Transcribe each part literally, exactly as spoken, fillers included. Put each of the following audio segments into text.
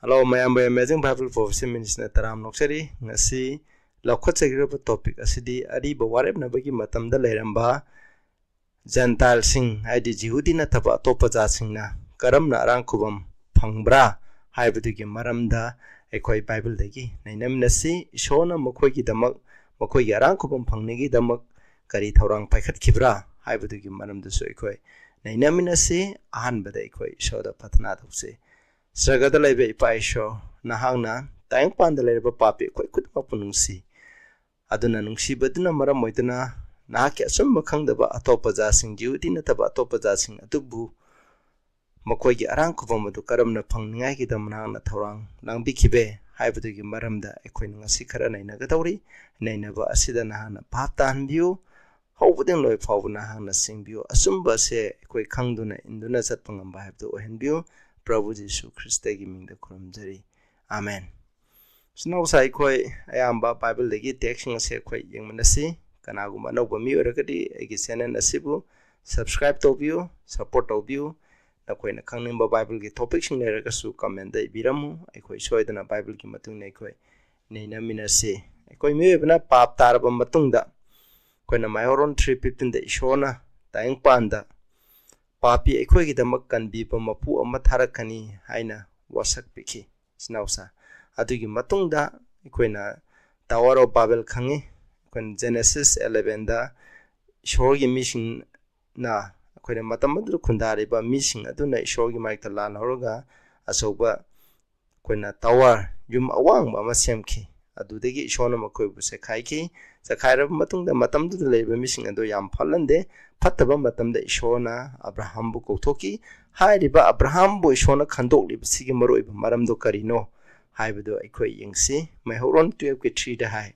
Hello ꯃꯌꯥꯝꯕꯨ, Amazing Bible Prophecy Ministryꯅ ꯇꯔꯥꯝꯅ ꯑꯣꯛꯆꯔꯤ꯫ ꯉꯁꯤ ꯂꯧꯈꯠꯆꯈꯤꯕ topic ꯑꯁꯤꯗꯤ ꯑꯔꯤꯕ ꯋꯥꯔꯦꯞꯅꯕꯒꯤ ꯃꯇꯝꯗ ꯂꯩꯔꯝꯕ ꯖꯦꯟꯇꯥꯏꯜꯁꯤꯡ, ꯍꯥꯏꯗꯤ ꯖꯤꯍꯨꯗꯤ ꯅꯠꯇꯕ ꯑꯇꯣꯞꯄ ꯖꯥꯠꯁꯤꯡꯅ ꯀꯔꯝꯅ ꯑꯔꯥꯡ ꯈꯨꯕꯝ ꯐꯪꯕ꯭ꯔꯥ ꯍꯥꯏꯕꯗꯨꯒꯤ ꯃꯔꯝꯗ ꯑꯩꯈꯣꯏ ꯕꯥꯏꯕꯜꯗꯒꯤ ꯅꯩꯅꯃꯤꯟꯅꯁꯤ꯫ ꯏꯁꯣꯔꯅ ꯃꯈꯣꯏꯒꯤꯗꯃꯛ ꯃꯈꯣꯏꯒꯤ ꯑꯔꯥꯡ ꯈꯨꯕꯝ ꯐꯪꯅꯤꯒꯤꯗꯃꯛ ꯀꯔꯤ ꯊꯧꯔꯥꯡ ꯄꯥꯏꯈꯠꯈꯤꯕ꯭ꯔꯥ ꯍꯥꯏꯕꯗꯨꯒꯤ ꯃꯔꯝꯗꯁꯨ ꯑꯩꯈꯣꯏ ꯅꯩꯅꯃꯤꯟꯅꯁꯤ꯫ ꯑꯍꯥꯟꯕꯗ ꯑꯩꯈꯣꯏ ꯏꯁꯣꯔꯗ ꯄ꯭ꯔꯊꯅꯥ ꯇꯧꯁꯤ꯫ ꯁ꯭ꯔꯒꯗ ꯂꯩꯕ ꯏꯄꯥ ꯏꯁꯣꯔ, ꯅꯍꯥꯛꯅ ꯇꯥꯏꯕꯪꯄꯥꯟꯗ ꯂꯩꯔꯕ ꯄꯥꯄꯤ ꯑꯩꯈꯣꯏ ꯈꯨꯗꯤꯡꯃꯛꯄꯨ ꯅꯨꯡꯁꯤ꯫ ꯑꯗꯨꯅ ꯅꯨꯡꯁꯤꯕꯗꯨꯅ ꯃꯔꯝ ꯑꯣꯏꯗꯨꯅ ꯅꯍꯥꯛꯀꯤ ꯑꯆꯨꯝꯕ ꯈꯪꯗꯕ ꯑꯇꯣꯞꯄ ꯖꯥꯠꯁꯤꯡ, ꯖꯤꯍꯨꯗꯤ ꯅꯠꯇꯕ ꯑꯇꯣꯞꯄ ꯖꯥꯠꯁꯤꯡ ꯑꯗꯨꯕꯨ ꯃꯈꯣꯏꯒꯤ ꯑꯔꯥꯡ ꯈꯨꯕꯝ ꯑꯗꯨ ꯀꯔꯝꯅ ꯐꯪꯅꯤꯡꯉꯥꯏꯒꯤꯗꯃꯛ ꯅꯍꯥꯛꯅ ꯊꯧꯔꯥꯡ ꯂꯥꯡꯕꯤꯈꯤꯕꯦ ꯍꯥꯏꯕꯗꯨꯒꯤ ꯃꯔꯝꯗ ꯑꯩꯈꯣꯏꯅ ꯉꯁꯤ ꯈꯔ ꯅꯩꯅꯒꯗꯧꯔꯤ꯫ ꯅꯩꯅꯕ ꯑꯁꯤꯗ ꯅꯍꯥꯛꯅ ꯚꯥꯞ ꯇꯥꯍꯟꯕꯤꯌꯨ꯫ ꯍꯧꯕꯗꯒꯤ ꯂꯣꯏ ꯐꯥꯎꯕ ꯅꯍꯥꯛꯅ ꯁꯤꯡꯕꯤꯌꯨ꯫ ꯑꯆꯨꯝꯕ ꯑꯁꯦ ꯑꯩꯈꯣꯏ ꯈꯪꯗꯨꯅ ꯏꯟꯗꯨꯅ ꯆꯠꯄ ꯉꯝꯕ ꯍꯥꯏꯕꯗꯨ ꯑꯣꯏꯍꯟꯕꯤꯌꯨ꯫ ꯄ꯭ꯔꯚꯨ ꯖꯤꯁꯨ ꯈ꯭ꯔꯤꯁꯇꯒꯤ ꯃꯤꯡꯗ ꯈꯨꯔꯨꯝꯖꯔꯤ꯫ ꯑꯥꯃꯦꯟ꯫ ꯏꯆꯤꯟ ꯏꯅꯥꯎꯁꯥ, ꯑꯩꯈꯣꯏ ꯑꯌꯥꯝꯕ ꯕꯥꯏꯕꯜꯗꯒꯤ textꯁꯤꯡ ꯑꯁꯦ ꯑꯩꯈꯣꯏ ꯌꯦꯡꯃꯤꯟꯅꯁꯤ꯫ ꯀꯅꯥꯒꯨꯝꯕ ꯑꯅꯧꯕ ꯃꯤ ꯑꯣꯏꯔꯒꯗꯤ ꯑꯩꯒꯤ channel ꯑꯁꯤꯕꯨ subscribe ꯇꯧꯕꯤꯌꯨ, support ꯇꯧꯕꯤꯌꯨ꯫ ꯅꯈꯣꯏꯅ ꯈꯪꯅꯤꯡꯕ ꯕꯥꯏꯕꯜꯒꯤ topicꯁꯤꯡ ꯂꯩꯔꯒꯁꯨ commentꯗ ꯏꯕꯤꯔꯝꯃꯨ꯫ ꯑꯩꯈꯣꯏ ꯁꯣꯏꯗꯅ ꯕꯥꯏꯕꯜꯒꯤ ꯃꯇꯨꯡ ꯏꯟꯅ ꯑꯩꯈꯣꯏ ꯅꯩꯅꯃꯤꯟꯅꯁꯤ꯫ ꯑꯩꯈꯣꯏ ꯃꯤꯑꯣꯏꯕꯅ ꯄꯥꯞ ꯇꯥꯔꯕ ꯃꯇꯨꯡꯗ, ꯑꯩꯈꯣꯏꯅ ꯃꯥꯏꯑꯣꯔꯣꯟ three fifteenꯗ ꯏꯁꯣꯔꯅ ꯇꯥꯏꯕꯪꯄꯥꯟꯗ ꯄꯥꯄꯤ ꯑꯩꯈꯣꯏꯒꯤꯗꯃꯛ ꯀꯟꯕꯤꯕ ꯃꯄꯨ ꯑꯃ ꯊꯥꯔꯛꯀꯅꯤ ꯍꯥꯏꯅ ꯋꯥꯁꯛ ꯄꯤꯈꯤ꯫ ꯏꯆꯤꯟ ꯏꯅꯥꯎꯁꯥ, ꯑꯗꯨꯒꯤ ꯃꯇꯨꯡꯗ ꯑꯩꯈꯣꯏꯅ Tower of Babel ꯈꯪꯉꯤ꯫ ꯑꯩꯈꯣꯏꯅ Genesis elevenꯗ ꯏꯁꯣꯔꯒꯤ ꯃꯤꯁꯤꯡꯅ, ꯑꯩꯈꯣꯏꯅ ꯃꯇꯝ ꯑꯗꯨꯗ ꯈꯨꯟꯗꯥꯔꯤꯕ ꯃꯤꯁꯤꯡ ꯑꯗꯨꯅ ꯏꯁꯣꯔꯒꯤ ꯃꯥꯏꯛꯇ ꯂꯥꯟꯍꯧꯔꯒ ꯑꯆꯧꯕ, ꯑꯩꯈꯣꯏꯅ tower, ꯌꯨꯝ ꯑꯋꯥꯡꯕ ꯑꯃ ꯁꯦꯝꯈꯤ꯫ ꯑꯗꯨꯗꯒꯤ ꯏꯁꯣꯔꯅ ꯃꯈꯣꯏꯕꯨ ꯆꯦꯈꯥꯏꯈꯤ꯫ ꯆꯦꯈꯥꯏꯔꯕ ꯃꯇꯨꯡꯗ ꯃꯇꯝꯗꯨꯗ ꯂꯩꯔꯤꯕ ꯃꯤꯁꯤꯡ ꯑꯗꯨ ꯌꯥꯝ ꯐꯠꯂꯝꯗꯦ꯫ ꯐꯠꯇꯕ ꯃꯇꯝꯗ ꯏꯁꯣꯔꯅ ꯑꯕ꯭ꯔꯥꯍꯥꯝꯕꯨ ꯀꯧꯊꯣꯛꯈꯤ꯫ ꯍꯥꯏꯔꯤꯕ ꯑꯕ꯭ꯔꯥꯍꯥꯝꯕꯨ ꯏꯁꯣꯔꯅ ꯈꯟꯗꯣꯛꯂꯤꯕꯁꯤꯒꯤ ꯃꯔꯨꯑꯣꯏꯕ ꯃꯔꯝꯗꯨ ꯀꯔꯤꯅꯣ ꯍꯥꯏꯕꯗꯨ ꯑꯩꯈꯣꯏ ꯌꯦꯡꯁꯤ꯫ ꯃꯩꯍꯧꯔꯣꯟ twelveꯀꯤ threeꯗ ꯍꯥꯏ,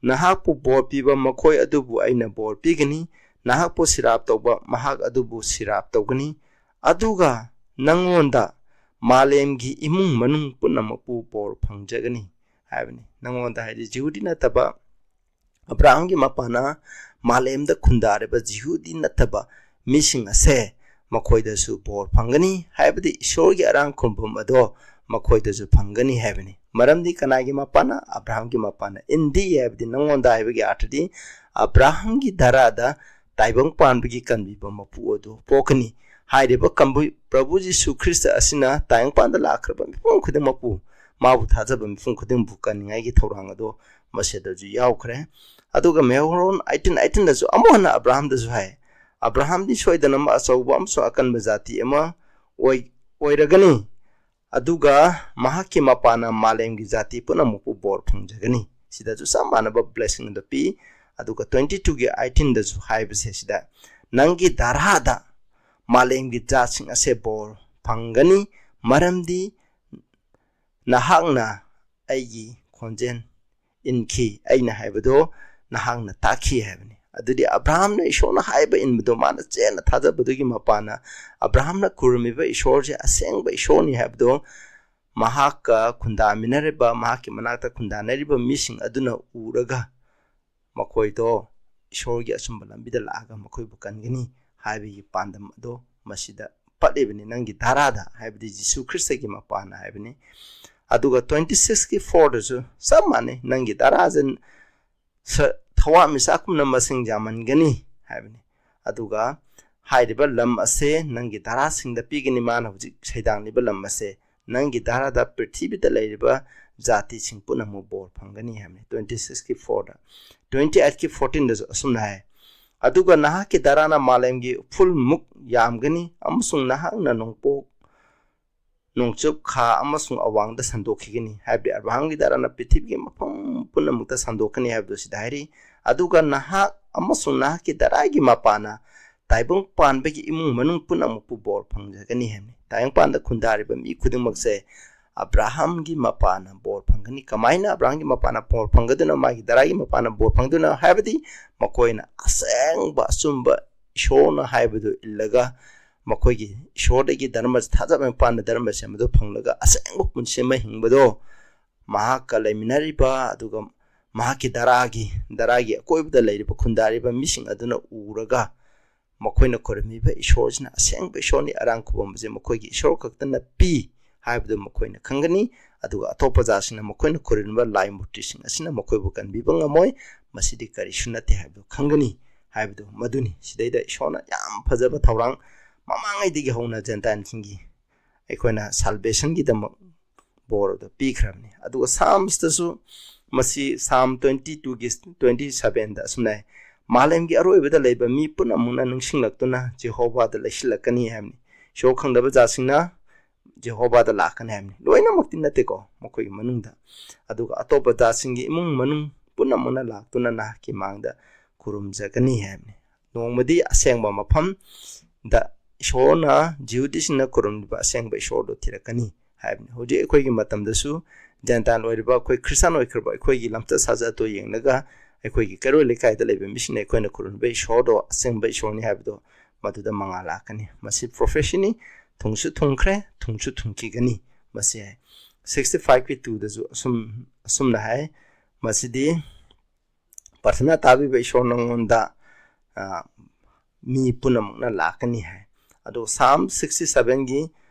"ꯅꯍꯥꯛꯄꯨ ꯕꯣꯔ ꯄꯤꯕ ꯃꯈꯣꯏ ꯑꯗꯨꯕꯨ ꯑꯩꯅ ꯕꯣꯔ ꯄꯤꯒꯅꯤ, ꯅꯍꯥꯛꯄꯨ ꯁꯤꯔꯥꯞ ꯇꯧꯕ ꯃꯍꯥꯛ ꯑꯗꯨꯕꯨ ꯁꯤꯔꯥꯞ ꯇꯧꯒꯅꯤ, ꯑꯗꯨꯒ ꯅꯪꯉꯣꯟꯗ ꯃꯥꯂꯦꯝꯒꯤ ꯏꯃꯨꯡ ꯃꯅꯨꯡ ꯄꯨꯝꯅꯃꯛꯄꯨ ꯕꯣꯔ ꯐꯪꯖꯒꯅꯤ" ꯍꯥꯏꯕꯅꯤ꯫ ꯅꯪꯉꯣꯟꯗ ꯍꯥꯏꯗꯤ ꯖꯤꯍꯨꯗꯤ ꯅꯠꯇꯕ ꯑꯕ꯭ꯔꯥꯍꯥꯝꯒꯤ ꯃꯄꯥꯅ ꯃꯥꯂꯦꯝꯗ ꯈꯨꯟꯗꯥꯔꯤꯕ ꯖꯤꯍꯨꯗꯤ ꯅꯠꯇꯕ ꯃꯤꯁꯤꯡ ꯑꯁꯦ ꯃꯈꯣꯏꯗꯁꯨ ꯕꯣꯔ ꯐꯪꯒꯅꯤ, ꯍꯥꯏꯕꯗꯤ ꯏꯁꯣꯔꯒꯤ ꯑꯔꯥꯡ ꯈꯨꯝꯐꯝ ꯑꯗꯣ ꯃꯈꯣꯏꯗꯁꯨ ꯐꯪꯒꯅꯤ ꯍꯥꯏꯕꯅꯤ꯫ ꯃꯔꯝꯗꯤ ꯀꯅꯥꯒꯤ ꯃꯄꯥꯅ? ꯑꯕ꯭ꯔꯥꯍꯝꯒꯤ ꯃꯄꯥꯅ꯫ ꯏꯟꯗꯤ ꯍꯥꯏꯕꯗꯤ ꯅꯪꯉꯣꯟꯗ ꯍꯥꯏꯕꯒꯤ ꯑꯥꯔꯊꯗꯤ ꯑꯕ꯭ꯔꯥꯍꯝꯒꯤ ꯙꯔꯥꯗ ꯇꯥꯏꯕꯪ ꯄꯥꯟꯕꯒꯤ ꯀꯟꯕꯤꯕ ꯃꯄꯨ ꯑꯗꯨ ꯄꯣꯛꯀꯅꯤ꯫ ꯍꯥꯏꯔꯤꯕ ꯀꯟꯕꯤ-, ꯄ꯭ꯔꯚꯨ ꯖꯤꯁꯨ ꯈ꯭ꯔꯤꯁꯇ ꯑꯁꯤꯅ ꯇꯥꯏꯕꯪꯄꯥꯟꯗ ꯂꯥꯛꯈ꯭ꯔꯕ ꯃꯤꯄꯨꯝ ꯈꯨꯗꯤꯡꯃꯛꯄꯨ, ꯃꯥꯕꯨ ꯊꯥꯖꯕ ꯃꯤꯄꯨꯝ ꯈꯨꯗꯤꯡꯕꯨ ꯀꯟꯅꯤꯡꯉꯥꯏꯒꯤ ꯊꯧꯔꯥꯡ ꯑꯗꯨ ꯃꯁꯤꯗꯁꯨ ꯌꯥꯎꯈ꯭ꯔꯦ꯫ ꯑꯗꯨꯒ ꯃꯦꯍꯣꯔꯣꯟ eighteen eighteen ꯗꯁꯨ ꯑꯃꯨꯛ ꯍꯟꯅ ꯑꯕ꯭ꯔꯥꯍꯝꯗꯁꯨ ꯍꯥꯏ, "ꯑꯕ꯭ꯔꯥꯍꯝꯗꯤ ꯁꯣꯏꯗꯅꯃꯛ ꯑꯆꯧꯕ ꯑꯃꯁꯨꯡ ꯑꯀꯟꯕ ꯖꯥꯇꯤ ꯑꯃ ꯑꯣꯏ-, ꯑꯣꯏꯔꯒꯅꯤ, ꯑꯗꯨꯒ ꯃꯍꯥꯛꯀꯤ ꯃꯄꯥꯅ ꯃꯥꯂꯦꯝꯒꯤ ꯖꯥꯇꯤ ꯄꯨꯝꯅꯃꯛꯄꯨ ꯕꯣꯔ ꯐꯪꯖꯒꯅꯤ"꯫ ꯁꯤꯗꯁꯨ ꯆꯞ ꯃꯥꯟꯅꯕ blessing ꯑꯗꯨ ꯄꯤ꯫ ꯑꯗꯨꯒ twenty two ꯒꯤ eighteen ꯗꯁꯨ ꯍꯥꯏꯕꯁꯦ ꯁꯤꯗ, "ꯅꯪꯒꯤ ꯙꯔꯥꯗ ꯃꯥꯂꯦꯝꯒꯤ ꯖꯥꯠꯁꯤꯡ ꯑꯁꯦ ꯕꯣꯔ ꯐꯪꯒꯅꯤ, ꯃꯔꯝꯗꯤ ꯅꯍꯥꯛꯅ ꯑꯩꯒꯤ ꯈꯣꯟꯖꯦꯜ ꯏꯟꯈꯤ, ꯑꯩꯅ ꯍꯥꯏꯕꯗꯣ ꯅꯍꯥꯛꯅ ꯇꯥꯈꯤ" ꯍꯥꯏꯕꯅꯤ꯫ ꯑꯗꯨꯗꯤ ꯑꯕ꯭ꯔꯥꯍꯝꯅ ꯏꯁꯣꯔꯅ ꯍꯥꯏꯕ ꯏꯟꯕꯗꯣ ꯃꯥꯅ ꯆꯦꯠꯅ ꯊꯥꯖꯕꯗꯨꯒꯤ ꯃꯄꯥꯅ ꯑꯕ꯭ꯔꯥꯍꯝꯅ ꯈꯨꯔꯨꯝꯃꯤꯕ ꯏꯁꯣꯔꯁꯦ ꯑꯁꯦꯡꯕ ꯏꯁꯣꯔꯅꯤ ꯍꯥꯏꯕꯗꯣ ꯃꯍꯥꯛꯀ ꯈꯨꯟꯗꯥꯃꯤꯟꯅꯔꯤꯕ, ꯃꯍꯥꯛꯀꯤ ꯃꯅꯥꯛꯇ ꯈꯨꯟꯗꯥꯅꯔꯤꯕ ꯃꯤꯁꯤꯡ ꯑꯗꯨꯅ ꯎꯔꯒ ꯃꯈꯣꯏꯗꯣ ꯏꯁꯣꯔꯒꯤ ꯑꯆꯨꯝꯕ ꯂꯝꯕꯤꯗ ꯂꯥꯛꯑꯒ ꯃꯈꯣꯏꯕꯨ ꯀꯟꯒꯅꯤ ꯍꯥꯏꯕꯒꯤ ꯄꯥꯟꯗꯝ ꯑꯗꯣ ꯃꯁꯤꯗ ꯄꯠꯂꯤꯕꯅꯤ, "ꯅꯪꯒꯤ ꯙꯔꯥꯗ", ꯍꯥꯏꯕꯗꯤ ꯖꯤꯁꯨ ꯈ꯭ꯔꯤꯁꯇꯒꯤ ꯃꯄꯥꯅ ꯍꯥꯏꯕꯅꯤ꯫ ꯑꯗꯨꯒ twenty six ꯀꯤ four ꯗꯁꯨ ꯆꯞ ꯃꯥꯟꯅꯩ, "ꯅꯪꯒꯤ ꯙꯔꯥꯁꯦ ꯁ-, ꯊꯋꯥꯟꯃꯤꯆꯥꯛꯀꯨꯝꯅ ꯃꯁꯤꯡ ꯌꯥꯝꯃꯟꯒꯅꯤ" ꯍꯥꯏꯕꯅꯤ꯫ ꯑꯗꯨꯒ ꯍꯥꯏꯔꯤꯕ ꯂꯝ ꯑꯁꯦ ꯅꯪꯒꯤ ꯙꯔꯥꯁꯤꯡꯗ ꯄꯤꯒꯅꯤ, ꯃꯥꯅ ꯍꯧꯖꯤꯛ ꯁꯩꯗꯥꯡꯂꯤꯕ ꯂꯝ ꯑꯁꯦ, "ꯅꯪꯒꯤ ꯙꯔꯥꯗ ꯄ꯭ꯔꯤꯊꯤꯕꯤꯗ ꯂꯩꯔꯤꯕ ꯖꯥꯇꯤꯁꯤꯡ ꯄꯨꯝꯅꯃꯛ ꯕꯣꯔ ꯐꯪꯒꯅꯤ" ꯍꯥꯏꯕꯅꯤ꯫ Twenty six ꯀꯤ four ꯗ꯫ Twenty eight ꯀꯤ fourteen ꯗꯁꯨ ꯑꯁꯨꯝꯅ ꯍꯥꯏ, "ꯑꯗꯨꯒ ꯅꯍꯥꯛꯀꯤ ꯙꯔꯥꯅ ꯃꯥꯂꯦꯝꯒꯤ ꯎꯐꯨꯜꯃꯨꯛ ꯌꯥꯝꯒꯅꯤ, ꯑꯃꯁꯨꯡ ꯅꯍꯥꯛꯅ ꯅꯣꯡꯄꯣꯛ, ꯅꯣꯡꯆꯨꯞ, ꯈꯥ ꯑꯃꯁꯨꯡ ꯑꯋꯥꯡꯗ ꯁꯟꯗꯣꯛꯈꯤꯒꯅꯤ", ꯍꯥꯏꯕꯗꯤ ꯑꯕ꯭ꯔꯥꯍꯥꯝꯒꯤ ꯙꯔꯥꯅ ꯄ꯭ꯔꯤꯊꯤꯕꯤꯒꯤ ꯃꯐꯝ ꯄꯨꯝꯅꯃꯛꯇ ꯁꯟꯗꯣꯛꯀꯅꯤ ꯍꯥꯏꯕꯗꯨ ꯁꯤꯗ ꯍꯥꯏꯔꯤ꯫ "ꯑꯗꯨꯒ ꯅꯍꯥꯛ ꯑꯃꯁꯨꯡ ꯅꯍꯥꯛꯀꯤ ꯙꯔꯥꯒꯤ ꯃꯄꯥꯅ ꯇꯥꯏꯕꯪ ꯄꯥꯟꯕꯒꯤ ꯏꯃꯨꯡ ꯃꯅꯨꯡ ꯄꯨꯝꯅꯃꯛꯄꯨ ꯕꯣꯔ ꯐꯪꯖꯒꯅꯤ" ꯍꯥꯏꯕꯅꯤ꯫ ꯇꯥꯏꯕꯪ ꯄꯥꯟꯗ ꯈꯨꯟꯗꯥꯔꯤꯕ ꯃꯤ ꯈꯨꯗꯤꯡꯃꯛꯁꯦ ꯑꯕ꯭ꯔꯥꯍꯥꯝꯒꯤ ꯃꯄꯥꯅ ꯕꯣꯔ ꯐꯪꯒꯅꯤ꯫ ꯀꯃꯥꯏꯅ ꯑꯕ꯭ꯔꯥꯍꯥꯝꯒꯤ ꯃꯄꯥꯅ ꯕꯣꯔ ꯐꯪꯒꯗꯣꯏꯅꯣ, ꯃꯥꯒꯤ ꯙꯔꯥꯒꯤ ꯃꯄꯥꯅ ꯕꯣꯔ ꯐꯪꯗꯣꯏꯅꯣ ꯍꯥꯏꯕꯗꯤ ꯃꯈꯣꯏꯅ ꯑꯁꯦꯡꯕ ꯑꯆꯨꯝꯕ ꯏꯁꯣꯔꯅ ꯍꯥꯏꯕꯗꯨ ꯏꯜꯂꯒ, ꯃꯈꯣꯏꯒꯤ ꯏꯁꯣꯔꯗꯒꯤ ꯙꯔꯃ, ꯊꯥꯖꯕ ꯃꯄꯥꯟꯗ ꯙꯔꯃ ꯁꯦꯝꯕꯗꯨ ꯐꯪꯂꯒ ꯑꯁꯦꯡꯕ ꯄꯨꯟꯁꯤ ꯑꯃ ꯍꯤꯡꯕꯗꯣ, ꯃꯍꯥꯛꯀ ꯂꯩꯃꯤꯟꯅꯔꯤꯕ ꯑꯗꯨꯒ ꯃꯍꯥꯛꯀꯤ ꯙꯔꯥꯒꯤ, ꯙꯔꯥꯒꯤ ꯑꯀꯣꯏꯕꯗ ꯂꯩꯔꯤꯕ ꯈꯨꯟꯗꯥꯔꯤꯕ ꯃꯤꯁꯤꯡ ꯑꯗꯨꯅ ꯎꯔꯒ ꯃꯈꯣꯏꯅ ꯈꯨꯔꯨꯝꯃꯤꯕ ꯏꯁꯣꯔꯁꯤꯅ ꯑꯁꯦꯡꯕ ꯏꯁꯣꯔꯅꯤ, ꯑꯔꯥꯡ ꯈꯨꯕꯝꯁꯦ ꯃꯈꯣꯏꯒꯤ ꯏꯁꯣꯔ ꯈꯛꯇꯅ ꯄꯤ ꯍꯥꯏꯕꯗꯨ ꯃꯈꯣꯏꯅ ꯈꯪꯒꯅꯤ꯫ ꯑꯗꯨꯒ ꯑꯇꯣꯞꯄ ꯖꯥꯠꯁꯤꯡꯅ ꯃꯈꯣꯏꯅ ꯈꯨꯔꯨꯝꯕ ꯂꯥꯏ ꯃꯨꯔꯇꯤꯁꯤꯡ ꯑꯁꯤꯅ ꯃꯈꯣꯏꯕꯨ ꯀꯟꯕꯤꯕ ꯉꯝꯃꯣꯏ꯫ ꯃꯁꯤꯗꯤ ꯀꯔꯤꯁꯨ ꯅꯠꯇꯦ ꯍꯥꯏꯕꯗꯨ ꯈꯪꯒꯅꯤ ꯍꯥꯏꯕꯗꯨ ꯃꯗꯨꯅꯤ꯫ ꯁꯤꯗꯩꯗ ꯏꯁꯣꯔꯅ ꯌꯥꯝ ꯐꯖꯕ ꯊꯧꯔꯥꯡ ꯃꯃꯥꯡꯉꯩꯗꯒꯤ ꯍꯧꯅ ꯖꯦꯟꯇꯥꯏꯜꯁꯤꯡꯒꯤ ꯑꯩꯈꯣꯏꯅ ꯁꯥꯜꯕꯦꯁꯟꯒꯤꯗꯃꯛ ꯕꯣꯔ ꯑꯗꯨ ꯄꯤꯈ꯭ꯔꯕꯅꯤ꯫ ꯑꯗꯨꯒ ꯁꯥꯝꯁꯇꯁꯨ, ꯃꯁꯤ ꯁꯥꯝ ꯇ꯭ꯋꯦꯟꯇꯤ ꯇꯨꯒꯤ ꯇ꯭ꯋꯦꯟꯇꯤ ꯁꯕꯦꯟꯗ ꯑꯁꯨꯝꯅ ꯍꯥꯏ, "ꯃꯥꯂꯦꯝꯒꯤ ꯑꯔꯣꯏꯕꯗ ꯂꯩꯕ ꯃꯤ ꯄꯨꯝꯅꯃꯛꯅ ꯅꯤꯡꯁꯤꯡꯂꯛꯇꯨꯅ ꯖꯦꯍꯣꯚꯥꯗ ꯂꯩꯁꯤꯜꯂꯛꯀꯅꯤ" ꯍꯥꯏꯕꯅꯤ꯫ ꯏꯁꯣꯔ ꯈꯪꯗꯕ ꯖꯥꯠꯁꯤꯡꯅ ꯖꯦꯍꯣꯚꯥꯗ ꯂꯥꯛꯀꯅꯤ ꯍꯥꯏꯕꯅꯤ꯫ ꯂꯣꯏꯅꯃꯛꯇꯤ ꯅꯠꯇꯦꯀꯣ, ꯃꯈꯣꯏꯒꯤ ꯃꯅꯨꯡꯗ꯫ ꯑꯗꯨꯒ ꯑꯇꯣꯞꯄ ꯖꯥꯠꯁꯤꯡꯒꯤ ꯏꯃꯨꯡ ꯃꯅꯨꯡ ꯄꯨꯝꯅꯃꯛꯅ ꯂꯥꯛꯇꯨꯅ ꯅꯍꯥꯛꯀꯤ ꯃꯥꯡꯗ ꯈꯨꯔꯨꯝꯖꯒꯅꯤ ꯍꯥꯏꯕꯅꯤ꯫ ꯅꯣꯡꯃꯗꯤ ꯑꯁꯦꯡꯕ ꯃꯐꯝꯗ ꯏꯁꯣꯔꯅ ꯖꯤꯍꯨꯗꯤꯁꯤꯡꯅ ꯈꯨꯔꯨꯝꯂꯤꯕ ꯑꯁꯦꯡꯕ ꯏꯁꯣꯔꯗꯨ ꯊꯤꯔꯛꯀꯅꯤ ꯍꯥꯏꯕꯅꯤ꯫ ꯍꯧꯖꯤꯛ ꯑꯩꯈꯣꯏꯒꯤ ꯃꯇꯝꯗꯁꯨ ꯖꯦꯟꯇꯥꯏꯜ ꯑꯣꯏꯔꯤꯕ ꯑꯩꯈꯣꯏ ꯈ꯭ꯔꯤꯁꯇꯥꯟ ꯑꯣꯏꯈ꯭ꯔꯕ ꯑꯩꯈꯣꯏꯒꯤ ꯂꯝꯆꯠ ꯁꯥꯖꯠ ꯑꯗꯨ ꯌꯦꯡꯂꯒ ꯑꯩꯈꯣꯏꯒꯤ ꯀꯩꯔꯣꯏ ꯂꯩꯀꯥꯏꯗ ꯂꯩꯕ ꯃꯤꯁꯤꯡꯅ ꯑꯩꯈꯣꯏꯅ ꯈꯨꯔꯨꯝꯕ ꯏꯁꯣꯔꯗꯣ ꯑꯁꯦꯡꯕ ꯏꯁꯣꯔꯅꯤ ꯍꯥꯏꯕꯗꯣ ꯃꯗꯨꯗ ꯃꯉꯥꯜ ꯂꯥꯛꯀꯅꯤ꯫ ꯃꯁꯤ ꯄ꯭ꯔꯣꯐꯦꯁꯤꯅꯤ, ꯊꯨꯡꯁꯨ ꯊꯨꯡꯈ꯭ꯔꯦ, ꯊꯨꯡꯁꯨ ꯊꯨꯡꯈꯤꯒꯅꯤ꯫ ꯃꯁꯤ ꯍꯥꯏ, ꯁꯤꯛꯁꯇꯤ ꯐꯥꯏꯚꯀꯤ ꯇꯨꯗꯁꯨ ꯑꯁꯨꯝ, ꯑꯁꯨꯝꯅ ꯍꯥꯏ, ꯃꯁꯤꯗꯤ ꯄ꯭ꯔꯊꯅꯥ ꯇꯥꯕꯤꯕ ꯏꯁꯣꯔ ꯅꯉꯣꯟꯗ, ꯑ, ꯃꯤ ꯄꯨꯝꯅꯃꯛꯅ ꯂꯥꯛꯀꯅꯤ ꯍꯥꯏ꯫ ꯑꯗꯣ ꯁꯥꯝ ꯁꯤꯛꯁꯇꯤ ꯁꯕꯦꯟꯒꯤ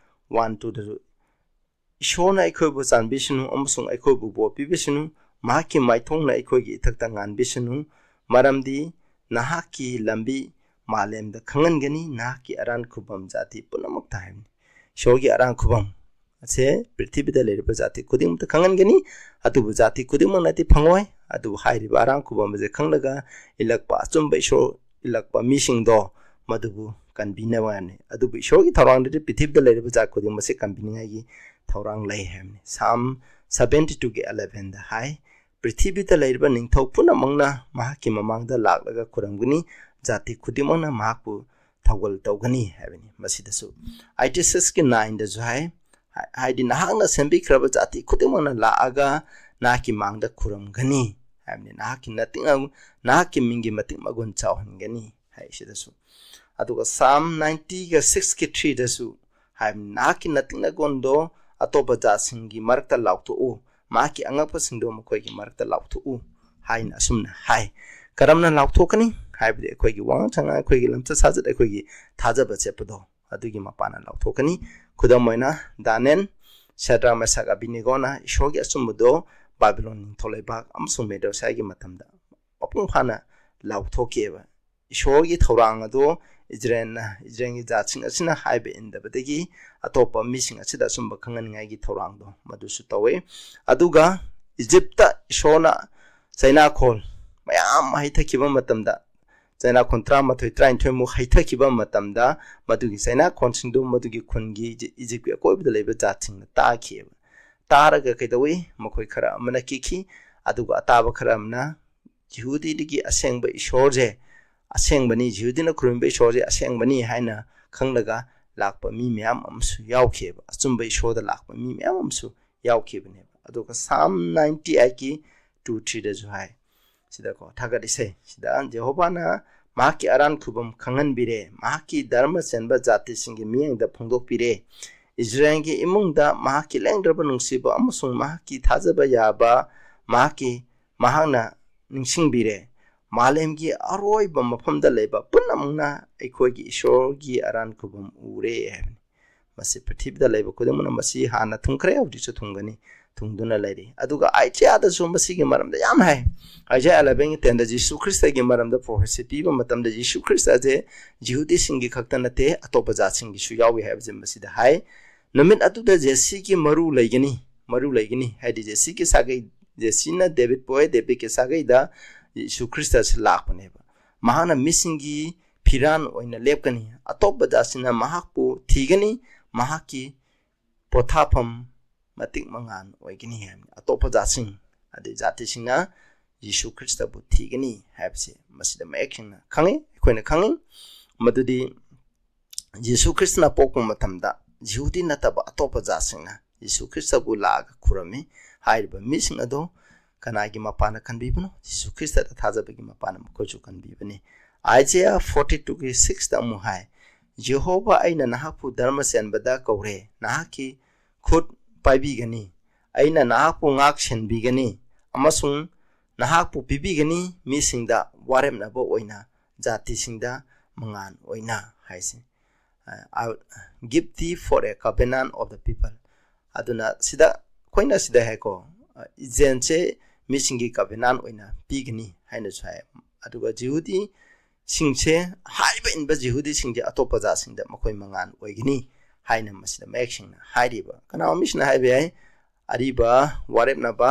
ꯋꯥꯟ ꯇꯨꯗꯁꯨ, "ꯏꯁꯣꯔꯅ ꯑꯩꯈꯣꯏꯕꯨ ꯆꯥꯟꯕꯤꯁꯅꯨ ꯑꯃꯁꯨꯡ ꯑꯩꯈꯣꯏꯕꯨ ꯕꯣꯔ ꯄꯤꯕꯤꯁꯅꯨ, ꯃꯍꯥꯛꯀꯤ ꯃꯥꯏꯊꯣꯡꯅ ꯑꯩꯈꯣꯏꯒꯤ ꯏꯊꯛꯇ ꯉꯥꯟꯕꯤꯁꯅꯨ, ꯃꯔꯝꯗꯤ ꯅꯍꯥꯛꯀꯤ ꯂꯝꯕꯤ ꯃꯥꯂꯦꯝꯗ ꯈꯪꯍꯟꯒꯅꯤ, ꯅꯍꯥꯛꯀꯤ ꯑꯔꯥꯟ ꯈꯨꯕꯝ ꯖꯥꯇꯤ ꯄꯨꯝꯅꯃꯛꯇ" ꯍꯥꯏꯕꯅꯤ꯫ ꯏꯁꯣꯔꯒꯤ ꯑꯔꯥꯟ ꯈꯨꯕꯝ ꯑꯁꯦ ꯄ꯭ꯔꯤꯊꯤꯕꯤꯗ ꯂꯩꯔꯤꯕ ꯖꯥꯇꯤ ꯈꯨꯗꯤꯡꯃꯛꯇ ꯈꯪꯍꯟꯒꯅꯤ꯫ ꯑꯗꯨꯕꯨ ꯖꯥꯇꯤ ꯈꯨꯗꯤꯡꯃꯛꯅꯗꯤ ꯐꯪꯉꯣꯏ꯫ ꯑꯗꯨꯕꯨ ꯍꯥꯏꯔꯤꯕ ꯑꯔꯥꯟ ꯈꯨꯕꯝ ꯑꯁꯦ ꯈꯪꯂꯒ ꯏꯜꯂꯛꯄ ꯑꯆꯨꯝꯕ ꯏꯁꯣꯔ ꯏꯜꯂꯛꯄ ꯃꯤꯁꯤꯡꯗꯣ ꯃꯗꯨꯕꯨ ꯀꯟꯕꯤꯅꯕꯅꯤ꯫ ꯑꯗꯨꯕꯨ ꯏꯁꯣꯔꯒꯤ ꯊꯧꯔꯥꯡꯗꯗꯤ ꯄ꯭ꯔꯤꯊꯤꯕꯤꯗ ꯂꯩꯔꯤꯕ ꯖꯥꯠ ꯈꯨꯗꯤꯡꯃꯛꯁꯦ ꯀꯟꯕꯤꯅꯤꯡꯉꯥꯏꯒꯤ ꯊꯧꯔꯥꯡ ꯂꯩ ꯍꯥꯏꯕꯅꯤ꯫ ꯁꯥꯝ ꯁꯕꯦꯟꯇꯤ ꯇꯨꯒꯤ ꯑꯦꯂꯦꯚꯦꯟꯗ ꯍꯥꯏ, "ꯄ꯭ꯔꯤꯊꯤꯕꯤꯗ ꯂꯩꯔꯤꯕ ꯅꯤꯡꯊꯧ ꯄꯨꯝꯅꯃꯛꯅ ꯃꯍꯥꯛꯀꯤ ꯃꯃꯥꯡꯗ ꯂꯥꯛꯂꯒ ꯈꯨꯔꯨꯝꯒꯅꯤ, ꯖꯥꯇꯤ ꯈꯨꯗꯤꯡꯃꯛꯅ ꯃꯍꯥꯛꯄꯨ ꯊꯧꯒꯜ ꯇꯧꯒꯅꯤ" ꯍꯥꯏꯕꯅꯤ꯫ ꯃꯁꯤꯗꯁꯨ ꯑꯩꯠꯇꯤ ꯁꯤꯛꯁꯀꯤ ꯅꯥꯏꯟꯗꯁꯨ ꯍꯥꯏ, ꯍꯥꯏꯗꯤ, "ꯅꯍꯥꯛꯅ ꯁꯦꯝꯕꯤꯈ꯭ꯔꯕ ꯖꯥꯇꯤ ꯈꯨꯗꯤꯡꯃꯛꯅ ꯂꯥꯛꯑꯒ ꯅꯍꯥꯛꯀꯤ ꯃꯥꯡꯗ ꯈꯨꯔꯨꯝꯒꯅꯤ" ꯍꯥꯏꯕꯅꯤ꯫ "ꯅꯍꯥꯛꯀꯤ ꯃꯇꯤꯛ, ꯅꯍꯥꯛꯀꯤ ꯃꯤꯡꯒꯤ ꯃꯇꯤꯛ ꯃꯒꯨꯟ ꯆꯥꯎꯍꯟꯒꯅꯤ" ꯍꯥꯏ ꯁꯤꯗꯁꯨ꯫ ꯑꯗꯨꯒ ꯁꯥꯝ ꯅꯥꯏꯟꯇꯤꯒ ꯁꯤꯛꯁꯀꯤ ꯊ꯭ꯔꯤꯗꯁꯨ ꯍꯥꯏꯕꯅꯤ, "ꯅꯍꯥꯛꯀꯤ ꯅꯇꯤꯛ ꯅꯒꯨꯟꯗꯣ ꯑꯇꯣꯞꯄ ꯖꯥꯠꯁꯤꯡꯒꯤ ꯃꯔꯛꯇ ꯂꯥꯎꯊꯣꯛꯎ, ꯃꯍꯥꯛꯀꯤ ꯑꯉꯛꯄꯁꯤꯡꯗꯣ ꯃꯈꯣꯏꯒꯤ ꯃꯔꯛꯇ ꯂꯥꯎꯊꯣꯛꯎ" ꯍꯥꯏꯅ ꯑꯁꯨꯝꯅ ꯍꯥꯏ꯫ ꯀꯔꯝꯅ ꯂꯥꯎꯊꯣꯛꯀꯅꯤ ꯍꯥꯏꯕꯗꯤ ꯑꯩꯈꯣꯏꯒꯤ ꯋꯥꯉꯥꯡ ꯁꯉꯥꯡ, ꯑꯩꯈꯣꯏꯒꯤ ꯂꯝꯆꯠ ꯁꯥꯖꯠ, ꯑꯩꯈꯣꯏꯒꯤ ꯊꯥꯖꯕ ꯆꯦꯠꯄꯗꯣ ꯑꯗꯨꯒꯤ ꯃꯄꯥꯟꯅ ꯂꯥꯎꯊꯣꯛꯀꯅꯤ꯫ ꯈꯨꯗꯝ ꯑꯣꯏꯅ ꯗꯥꯅꯤꯌꯦꯜ ꯁꯦꯗ꯭ꯔꯥꯛ, ꯃꯦꯁꯥꯛ, ꯑꯕꯤꯗꯅꯦꯒꯣꯅ ꯏꯁꯣꯔꯒꯤ ꯑꯆꯨꯝꯕꯗꯣ ꯕꯥꯕꯤꯂꯣꯟ ꯅꯤꯡꯊꯧ ꯂꯩꯕꯥꯛ ꯑꯃꯁꯨꯡ ꯃꯦꯗꯣꯁꯤꯌꯥꯒꯤ ꯃꯇꯝꯗ ꯃꯄꯨꯡ ꯐꯥꯅ ꯂꯥꯎꯊꯣꯛꯈꯤꯑꯕ꯫ ꯏꯁꯣꯔꯒꯤ ꯊꯧꯔꯥꯡ ꯑꯗꯣ ꯏꯖꯔꯦꯜꯅ, ꯏꯖꯔꯦꯜꯒꯤ ꯖꯥꯠꯁꯤꯡ ꯑꯁꯤꯅ ꯍꯥꯏꯕ ꯏꯟꯗꯕꯗꯒꯤ ꯑꯇꯣꯞꯄ ꯃꯤꯁꯤꯡ ꯑꯁꯤꯗ ꯑꯆꯨꯝꯕ ꯈꯪꯍꯟꯅꯤꯡꯉꯥꯏꯒꯤ ꯊꯧꯔꯥꯡꯗꯣ ꯃꯗꯨꯁꯨ ꯇꯧꯋꯤ꯫ ꯑꯗꯨꯒ ꯏꯖꯤꯞꯇ ꯏꯁꯣꯔꯅ ꯆꯩꯅꯥꯈꯣꯜ ꯃꯌꯥꯝ ꯍꯩꯊꯈꯤꯕ ꯃꯇꯝꯗ, ꯆꯩꯅꯥꯈꯣꯜ ꯇꯔꯥꯃꯥꯊꯣꯏ, ꯇꯔꯥꯅꯤꯊꯣꯏꯃꯨꯛ ꯍꯩꯊꯈꯤꯕ ꯃꯇꯝꯗ, ꯃꯗꯨꯒꯤ ꯆꯩꯅꯥꯈꯣꯜꯁꯤꯡꯗꯨ ꯃꯗꯨꯒꯤ ꯈꯨꯟꯒꯤ ꯏꯖꯤ-, ꯏꯖꯤꯞꯀꯤ ꯑꯀꯣꯏꯕꯗ ꯂꯩꯕ ꯖꯥꯠꯁꯤꯡꯅ ꯇꯥꯈꯤꯑꯕ꯫ ꯇꯥꯔꯒ ꯀꯩꯗꯧꯏ? ꯃꯈꯣꯏ ꯈꯔ ꯑꯃꯅ ꯀꯤꯈꯤ, ꯑꯗꯨꯒ ꯑꯇꯥꯕ ꯈꯔ ꯑꯃꯅ ꯖꯤꯍꯨꯗꯤꯗꯒꯤ ꯑꯁꯦꯡꯕ ꯏꯁꯣꯔꯁꯦ ꯑꯁꯦꯡꯕꯅꯤ, ꯖꯤꯍꯨꯗꯤꯅ ꯈꯨꯔꯨꯝꯕ ꯏꯁꯣꯔꯁꯦ ꯑꯁꯦꯡꯕꯅꯤ ꯍꯥꯏꯅ ꯈꯪꯂꯒ ꯂꯥꯛꯄ ꯃꯤ ꯃꯌꯥꯝ ꯑꯃꯁꯨ ꯌꯥꯎꯈꯤꯑꯕ꯫ ꯑꯆꯨꯝꯕ ꯏꯁꯣꯔꯗ ꯂꯥꯛꯄ ꯃꯤ ꯃꯌꯥꯝ ꯑꯃꯁꯨ ꯌꯥꯎꯈꯤꯕꯅꯦꯕ꯫ ꯑꯗꯨꯒ ꯁꯥꯝ ꯅꯥꯏꯟꯇꯤ ꯑꯩꯠꯀꯤ ꯇꯨ ꯊ꯭ꯔꯤꯗꯁꯨ ꯍꯥꯏ, ꯁꯤꯗꯀꯣ ꯊꯥꯒꯠ ꯏꯁꯩ ꯁꯤꯗ ꯖꯦꯍꯣꯚꯥꯅ ꯃꯍꯥꯛꯀꯤ ꯑꯔꯥꯟ ꯈꯨꯕꯝ ꯈꯪꯍꯟꯕꯤꯔꯦ, ꯃꯍꯥꯛꯀꯤ ꯙꯔꯃ ꯆꯦꯟꯕ ꯖꯥꯇꯤꯁꯤꯡꯒꯤ ꯃꯤꯠꯌꯦꯡꯗ ꯐꯣꯡꯗꯣꯛꯄꯤꯔꯦ, ꯏꯖꯔꯦꯜꯒꯤ ꯏꯃꯨꯡꯗ ꯃꯍꯥꯛꯀꯤ ꯂꯦꯡꯗ꯭ꯔꯕ ꯅꯨꯡꯁꯤꯕ ꯑꯃꯁꯨꯡ ꯃꯍꯥꯛꯀꯤ ꯊꯥꯖꯕ ꯌꯥꯕ ꯃꯍꯥꯛꯀꯤ, ꯃꯍꯥꯛꯅ ꯅꯤꯡꯁꯤꯡꯕꯤꯔꯦ꯫ ꯃꯥꯂꯦꯝꯒꯤ ꯑꯔꯣꯏꯕ ꯃꯐꯝꯗ ꯂꯩꯕ ꯄꯨꯝꯅꯃꯛꯅ ꯑꯩꯈꯣꯏꯒꯤ ꯏꯁꯣꯔꯒꯤ ꯑꯔꯥꯟ ꯈꯨꯕꯝ ꯎꯔꯦ ꯍꯥꯏꯕꯅꯤ꯫ ꯃꯁꯤ ꯄ꯭ꯔꯤꯊꯤꯕꯤꯗ ꯂꯩꯕ ꯈꯨꯗꯤꯡꯃꯛꯅ ꯃꯁꯤ ꯍꯥꯟꯅ ꯊꯨꯡꯈ꯭ꯔꯦ, ꯍꯧꯖꯤꯛꯁꯨ ꯊꯨꯡꯒꯅꯤ, ꯊꯨꯡꯗꯨꯅ ꯂꯩꯔꯤ꯫ ꯑꯗꯨꯒ ꯑꯥꯏꯖꯌꯥꯗꯁꯨ ꯃꯁꯤꯒꯤ ꯃꯔꯝꯗ ꯌꯥꯝ ꯍꯥꯏ꯫ ꯑꯥꯏꯖꯌꯥ ꯑꯦꯂꯚꯦꯟꯒꯤ ꯇꯦꯟꯗ ꯖꯤꯁꯨ ꯈ꯭ꯔꯤꯁꯇꯒꯤ ꯃꯔꯝꯗ ꯄ꯭ꯔꯣꯐꯦꯁꯤ ꯄꯤꯕ ꯃꯇꯝꯗ ꯖꯤꯁꯨ ꯈ꯭ꯔꯤꯁꯇꯁꯦ ꯖꯤꯍꯨꯗꯤꯁꯤꯡꯒꯤ ꯈꯛꯇ ꯅꯠꯇꯦ, ꯑꯇꯣꯞꯄ ꯖꯥꯠꯁꯤꯡꯒꯤꯁꯨ ꯌꯥꯎꯏ ꯍꯥꯏꯕꯁꯦ ꯃꯁꯤꯗ ꯍꯥꯏ꯫ ꯅꯨꯃꯤꯠ ꯑꯗꯨꯗ ꯖꯦꯁꯤꯒꯤ ꯃꯔꯨ ꯂꯩꯒꯅꯤ, ꯃꯔꯨ ꯂꯩꯒꯅꯤ ꯍꯥꯏꯗꯤ ꯖꯦꯁꯤꯒꯤ ꯁꯥꯒꯩ, ꯖꯦꯁꯤꯅ ꯗꯦꯕꯤꯠ ꯄꯣꯛꯑꯦ, ꯗꯦꯕꯤꯠꯀꯤ ꯁꯥꯒꯩꯗ ꯖꯤꯁꯨ ꯈ꯭ꯔꯤꯁꯇꯁꯦ ꯂꯥꯛꯄꯅꯦꯕ꯫ ꯃꯍꯥꯛꯅ ꯃꯤꯁꯤꯡꯒꯤ ꯐꯤꯔꯥꯟ ꯑꯣꯏꯅ ꯂꯦꯞꯀꯅꯤ, ꯑꯇꯣꯞꯄ ꯖꯥꯠꯁꯤꯡꯅ ꯃꯍꯥꯛꯄꯨ ꯊꯤꯒꯅꯤ, ꯃꯍꯥꯛꯀꯤ ꯄꯣꯊꯥꯐꯝ ꯃꯇꯤꯛ ꯃꯉꯥꯜ ꯑꯣꯏꯒꯅꯤ ꯍꯥꯏꯕꯅꯤ꯫ ꯑꯇꯣꯞꯄ ꯖꯥꯠꯁꯤꯡ, ꯑꯗꯩ ꯖꯥꯇꯤꯁꯤꯡꯅ ꯖꯤꯁꯨ ꯈ꯭ꯔꯤꯁꯇꯕꯨ ꯊꯤꯒꯅꯤ ꯍꯥꯏꯕꯁꯦ ꯃꯁꯤꯗ ꯃꯌꯦꯛ ꯁꯦꯡꯅ ꯈꯪꯉꯤ, ꯑꯩꯈꯣꯏꯅ ꯈꯪꯉꯤ꯫ ꯃꯗꯨꯗꯤ ꯖꯤꯁꯨ ꯈ꯭ꯔꯤꯁꯇꯅ ꯄꯣꯛꯄ ꯃꯇꯝꯗ ꯖꯤꯍꯨꯗꯤ ꯅꯠꯇꯕ ꯑꯇꯣꯞꯄ ꯖꯥꯠꯁꯤꯡꯅ ꯖꯤꯁꯨ ꯈ꯭ꯔꯤꯁꯇꯕꯨ ꯂꯥꯛꯑꯒ ꯈꯨꯔꯝꯃꯤ꯫ ꯍꯥꯏꯔꯤꯕ ꯃꯤꯁꯤꯡ ꯑꯗꯣ ꯀꯅꯥꯒꯤ ꯃꯄꯥꯟꯅ ꯀꯟꯕꯤꯕꯅꯣ? ꯖꯤꯁꯨ ꯈ꯭ꯔꯤꯁꯇꯗ ꯊꯥꯖꯕꯒꯤ ꯃꯄꯥꯟꯅ ꯃꯈꯣꯏꯁꯨ ꯀꯟꯕꯤꯕꯅꯤ꯫ ꯑꯥꯏꯖꯌꯥ ꯐꯣꯔꯇꯤ ꯇꯨꯒꯤ ꯁꯤꯛꯁꯇ ꯑꯃꯨꯛ ꯍꯥꯏ, "ꯖꯦꯍꯣꯚꯥ, ꯑꯩꯅ ꯅꯍꯥꯛꯄꯨ ꯙꯔꯃ ꯆꯦꯟꯕꯗ ꯀꯧꯔꯦ, ꯅꯍꯥꯛꯀꯤ ꯈꯨꯠ ꯄꯥꯏꯕꯤꯒꯅꯤ, ꯑꯩꯅ ꯅꯍꯥꯛꯄꯨ ꯉꯥꯛ ꯁꯦꯟꯕꯤꯒꯅꯤ ꯑꯃꯁꯨꯡ ꯅꯍꯥꯛꯄꯨ ꯄꯤꯕꯤꯒꯅꯤ ꯃꯤꯁꯤꯡꯗ ꯋꯥꯔꯦꯞꯅꯕ ꯑꯣꯏꯅ, ꯖꯥꯇꯤꯁꯤꯡꯗ ꯃꯉꯥꯜ ꯑꯣꯏꯅ" ꯍꯥꯏꯁꯦ꯫ "I will give thee for a covenant of the people." ꯑꯗꯨꯅ ꯁꯤꯗ ꯑꯩꯈꯣꯏꯅ ꯁꯤꯗ ꯍꯥꯏꯀꯣ, ꯖꯦꯟꯁꯦ ꯃꯤꯁꯤꯡꯒꯤ ꯀꯕꯦꯅꯥꯟ ꯑꯣꯏꯅ ꯄꯤꯒꯅꯤ ꯍꯥꯏꯅꯁꯨ ꯍꯥꯏ꯫ ꯑꯗꯨꯒ ꯖꯤꯍꯨꯗꯤꯁꯤꯡꯁꯦ, ꯍꯥꯏꯕ ꯏꯟꯕ ꯖꯤꯍꯨꯗꯤꯁꯤꯡꯁꯦ ꯑꯇꯣꯞꯄ ꯖꯥꯠꯁꯤꯡꯗ ꯃꯈꯣꯏ ꯃꯉꯥꯟ ꯑꯣꯏꯒꯅꯤ ꯍꯥꯏꯅ ꯃꯁꯤꯗ ꯃꯌꯦꯛ ꯁꯦꯡꯅ ꯍꯥꯏꯔꯤꯕ꯫ ꯀꯅꯥꯒꯨꯝꯕ ꯃꯤꯁꯤꯅ ꯍꯥꯏꯕ ꯌꯥꯏ, ꯑꯔꯤꯕ ꯋꯥꯔꯦꯞꯅꯕ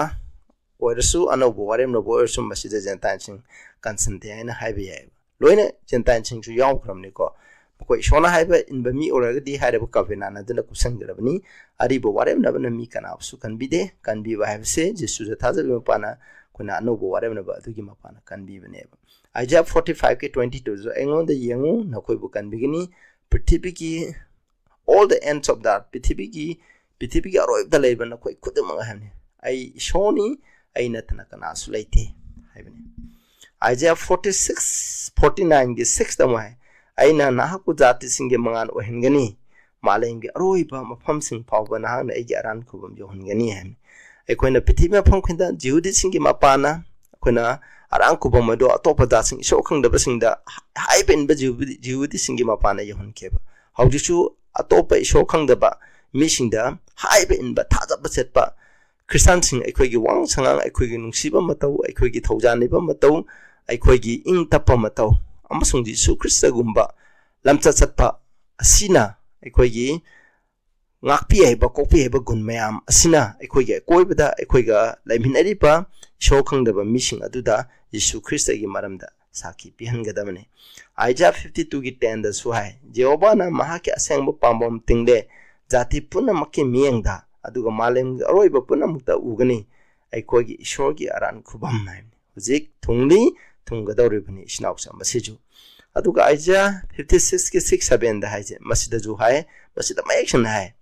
ꯑꯣꯏꯔꯁꯨ, ꯑꯅꯧꯕ ꯋꯥꯔꯦꯞꯅꯕ ꯑꯣꯏꯔꯁꯨ, ꯃꯁꯤꯗ ꯖꯦꯟꯇꯥꯏꯜꯁꯤꯡ ꯀꯟꯁꯟꯗꯦ ꯍꯥꯏꯅ ꯍꯥꯏꯕ ꯌꯥꯏꯑꯕ꯫ ꯂꯣꯏꯅ ꯖꯦꯟꯇꯥꯏꯜꯁꯤꯡꯁꯨ ꯌꯥꯎꯈ꯭ꯔꯕꯅꯤꯀꯣ꯫ ꯃꯈꯣꯏ ꯏꯁꯣꯔꯅ ꯍꯥꯏꯕ ꯏꯟꯕ ꯃꯤ ꯑꯣꯏꯔꯒꯗꯤ ꯍꯥꯏꯔꯤꯕ ꯀꯕꯦꯅꯥꯟ ꯑꯗꯨꯅ ꯀꯨꯞꯁꯟꯒꯗꯕꯅꯤ꯫ ꯑꯔꯤꯕ ꯋꯥꯔꯦꯞꯅꯕꯅ ꯃꯤ ꯀꯅꯥꯕꯨꯁꯨ ꯀꯟꯕꯤꯗꯦ꯫ ꯀꯟꯕꯤꯕ ꯍꯥꯏꯕꯁꯦ ꯖꯤꯁꯨꯗ ꯊꯥꯖꯕꯒꯤ ꯃꯄꯥꯅ, ꯑꯩꯈꯣꯏꯅ ꯑꯅꯧꯕ ꯋꯥꯔꯦꯞꯅꯕ ꯑꯗꯨꯒꯤ ꯃꯄꯥꯅ ꯀꯟꯕꯤꯕꯅꯦꯕ꯫ ꯑꯥꯏꯖꯥꯌꯥ ꯐꯣꯔꯇꯤ ꯐꯥꯏꯚꯀꯤ ꯇ꯭ꯋꯦꯟꯇꯤ ꯇꯨꯗꯁꯨ, "ꯑꯩꯉꯣꯟꯗ ꯌꯦꯡꯉꯨ, ꯅꯈꯣꯏꯕꯨ ꯀꯟꯕꯤꯒꯅꯤ, ꯄ꯭ꯔꯤꯊꯤꯕꯤꯒꯤ, all the ends of the earth, ꯄ꯭ꯔꯤꯊꯤꯕꯤꯒꯤ, ꯄ꯭ꯔꯤꯊꯤꯕꯤꯒꯤ ꯑꯔꯣꯏꯕꯗ ꯂꯩꯕ ꯅꯈꯣꯏ ꯈꯨꯗꯤꯡꯃꯛ" ꯍꯥꯏꯕꯅꯤ꯫ "ꯑꯩ ꯏꯁꯣꯔꯅꯤ, ꯑꯩ ꯅꯠꯇꯅ ꯀꯅꯥꯁꯨ ꯂꯩꯇꯦ" ꯍꯥꯏꯕꯅꯤ꯫ ꯑꯥꯏꯖꯥꯌꯥ ꯐꯣꯔꯇꯤ ꯁꯤꯛꯁ, ꯐꯣꯔꯇꯤ ꯅꯥꯏꯟꯒꯤ ꯁꯤꯛꯁꯇ ꯑꯃꯨꯛ ꯍꯥꯏ, "ꯑꯩꯅ ꯅꯍꯥꯛꯄꯨ ꯖꯥꯇꯤꯁꯤꯡꯒꯤ ꯃꯉꯥꯜ ꯑꯣꯏꯍꯟꯒꯅꯤ, ꯃꯥꯂꯦꯝꯒꯤ ꯑꯔꯣꯏꯕ ꯃꯐꯝꯁꯤꯡ ꯐꯥꯎꯕ ꯅꯍꯥꯛꯅ ꯑꯩꯒꯤ ꯑꯔꯥꯟ ꯈꯨꯕꯝ ꯌꯧꯍꯟꯒꯅꯤ" ꯍꯥꯏꯕꯅꯤ꯫ ꯑꯩꯈꯣꯏꯅ ꯄ꯭ꯔꯤꯊꯤꯕꯤ ꯃꯐꯝ ꯈꯨꯗꯤꯡꯗ ꯖꯤꯍꯨꯗꯤꯁꯤꯡꯒꯤ ꯃꯄꯥꯅ ꯑꯩꯈꯣꯏꯅ ꯑꯔꯥꯡ ꯈꯨꯕꯝ ꯑꯗꯨ ꯑꯇꯣꯞꯄ ꯖꯥꯠꯁꯤꯡ, ꯏꯁꯣꯔ ꯈꯪꯗꯕꯁꯤꯡꯗ ꯍꯥꯏꯕ ꯏꯟꯕ ꯖꯤꯍꯨꯗꯤ-, ꯖꯤꯍꯨꯗꯤꯁꯤꯡꯒꯤ ꯃꯄꯥꯅ ꯌꯧꯍꯟꯈꯤꯕ꯫ ꯍꯧꯖꯤꯛꯁꯨ ꯑꯇꯣꯞꯄ ꯏꯁꯣꯔ ꯈꯪꯗꯕ ꯃꯤꯁꯤꯡꯗ ꯍꯥꯏꯕ ꯏꯟꯕ, ꯊꯥꯖꯕ ꯆꯠꯄ ꯈ꯭ꯔꯤꯁꯇꯥꯟꯁꯤꯡ, ꯑꯩꯈꯣꯏꯒꯤ ꯋꯥꯉꯥꯡ ꯁꯉꯥꯡ, ꯑꯩꯈꯣꯏꯒꯤ ꯅꯨꯡꯁꯤꯕ ꯃꯇꯧ, ꯑꯩꯈꯣꯏꯒꯤ ꯊꯧꯖꯥꯟꯅꯤꯕ ꯃꯇꯧ, ꯑꯩꯈꯣꯏꯒꯤ ꯏꯪ ꯇꯞꯄ ꯃꯇꯧ, ꯑꯃꯁꯨꯡ ꯖꯤꯁꯨ ꯈ꯭ꯔꯤꯁꯇꯒꯨꯝꯕ ꯂꯝꯆꯠ ꯆꯠꯄ ꯑꯁꯤꯅ ꯑꯩꯈꯣꯏꯒꯤ ꯉꯥꯛꯄꯤ ꯍꯩꯕ, ꯀꯣꯛꯄꯤ ꯍꯩꯕ ꯒꯨꯟ ꯃꯌꯥꯝ ꯑꯁꯤꯅ ꯑꯩꯈꯣꯏꯒꯤ ꯑꯀꯣꯏꯕꯗ ꯑꯩꯈꯣꯏꯒ ꯂꯩꯃꯤꯟꯅꯔꯤꯕ ꯏꯁꯣꯔ ꯈꯪꯗꯕ ꯃꯤꯁꯤꯡ ꯑꯗꯨꯗ ꯖꯤꯁꯨ ꯈ꯭ꯔꯤꯁꯇꯒꯤ ꯃꯔꯝꯗ ꯁꯥꯈꯤ ꯄꯤꯍꯟꯒꯗꯕꯅꯤ꯫ ꯑꯥꯏꯖꯥꯌꯥ ꯐꯤꯐꯇꯤ ꯇꯨꯒꯤ ꯇꯦꯟꯗꯁꯨ ꯍꯥꯏ, "ꯖꯦꯍꯣꯚꯥꯅ ꯃꯍꯥꯛꯀꯤ ꯑꯁꯦꯡꯕ ꯄꯥꯝꯕꯣꯝ ꯇꯤꯡꯂꯦ, ꯖꯥꯇꯤ ꯄꯨꯝꯅꯃꯛꯀꯤ ꯃꯤꯠꯌꯦꯡꯗ, ꯑꯗꯨꯒ ꯃꯥꯂꯦꯝꯒꯤ ꯑꯔꯣꯏꯕ ꯄꯨꯝꯅꯃꯛꯇ ꯎꯒꯅꯤ ꯑꯩꯈꯣꯏꯒꯤ ꯏꯁꯣꯔꯒꯤ ꯑꯔꯥꯟ ꯈꯨꯕꯝ" ꯍꯥꯏꯕꯅꯤ꯫ ꯍꯧꯖꯤꯛ ꯊꯨꯡꯂꯤ, ꯊꯨꯡꯒꯗꯧꯔꯤꯕꯅꯤ, ꯏꯆꯤꯟ ꯏꯅꯥꯎꯁꯤꯡ, ꯃꯁꯤꯁꯨ꯫ ꯑꯗꯨꯒ ꯑꯥꯏꯖꯥꯌꯥ ꯐꯤꯐꯇꯤ ꯁꯤꯛꯁꯀꯤ ꯁꯤꯛꯁ ꯁꯚꯦꯟꯗ ꯍꯥꯏꯁꯦ, ꯃꯁꯤꯗꯁꯨ ꯍꯥꯏ, ꯃꯁꯤꯗ ꯃꯌꯦꯛ ꯁꯦꯡꯅ ꯍꯥꯏ,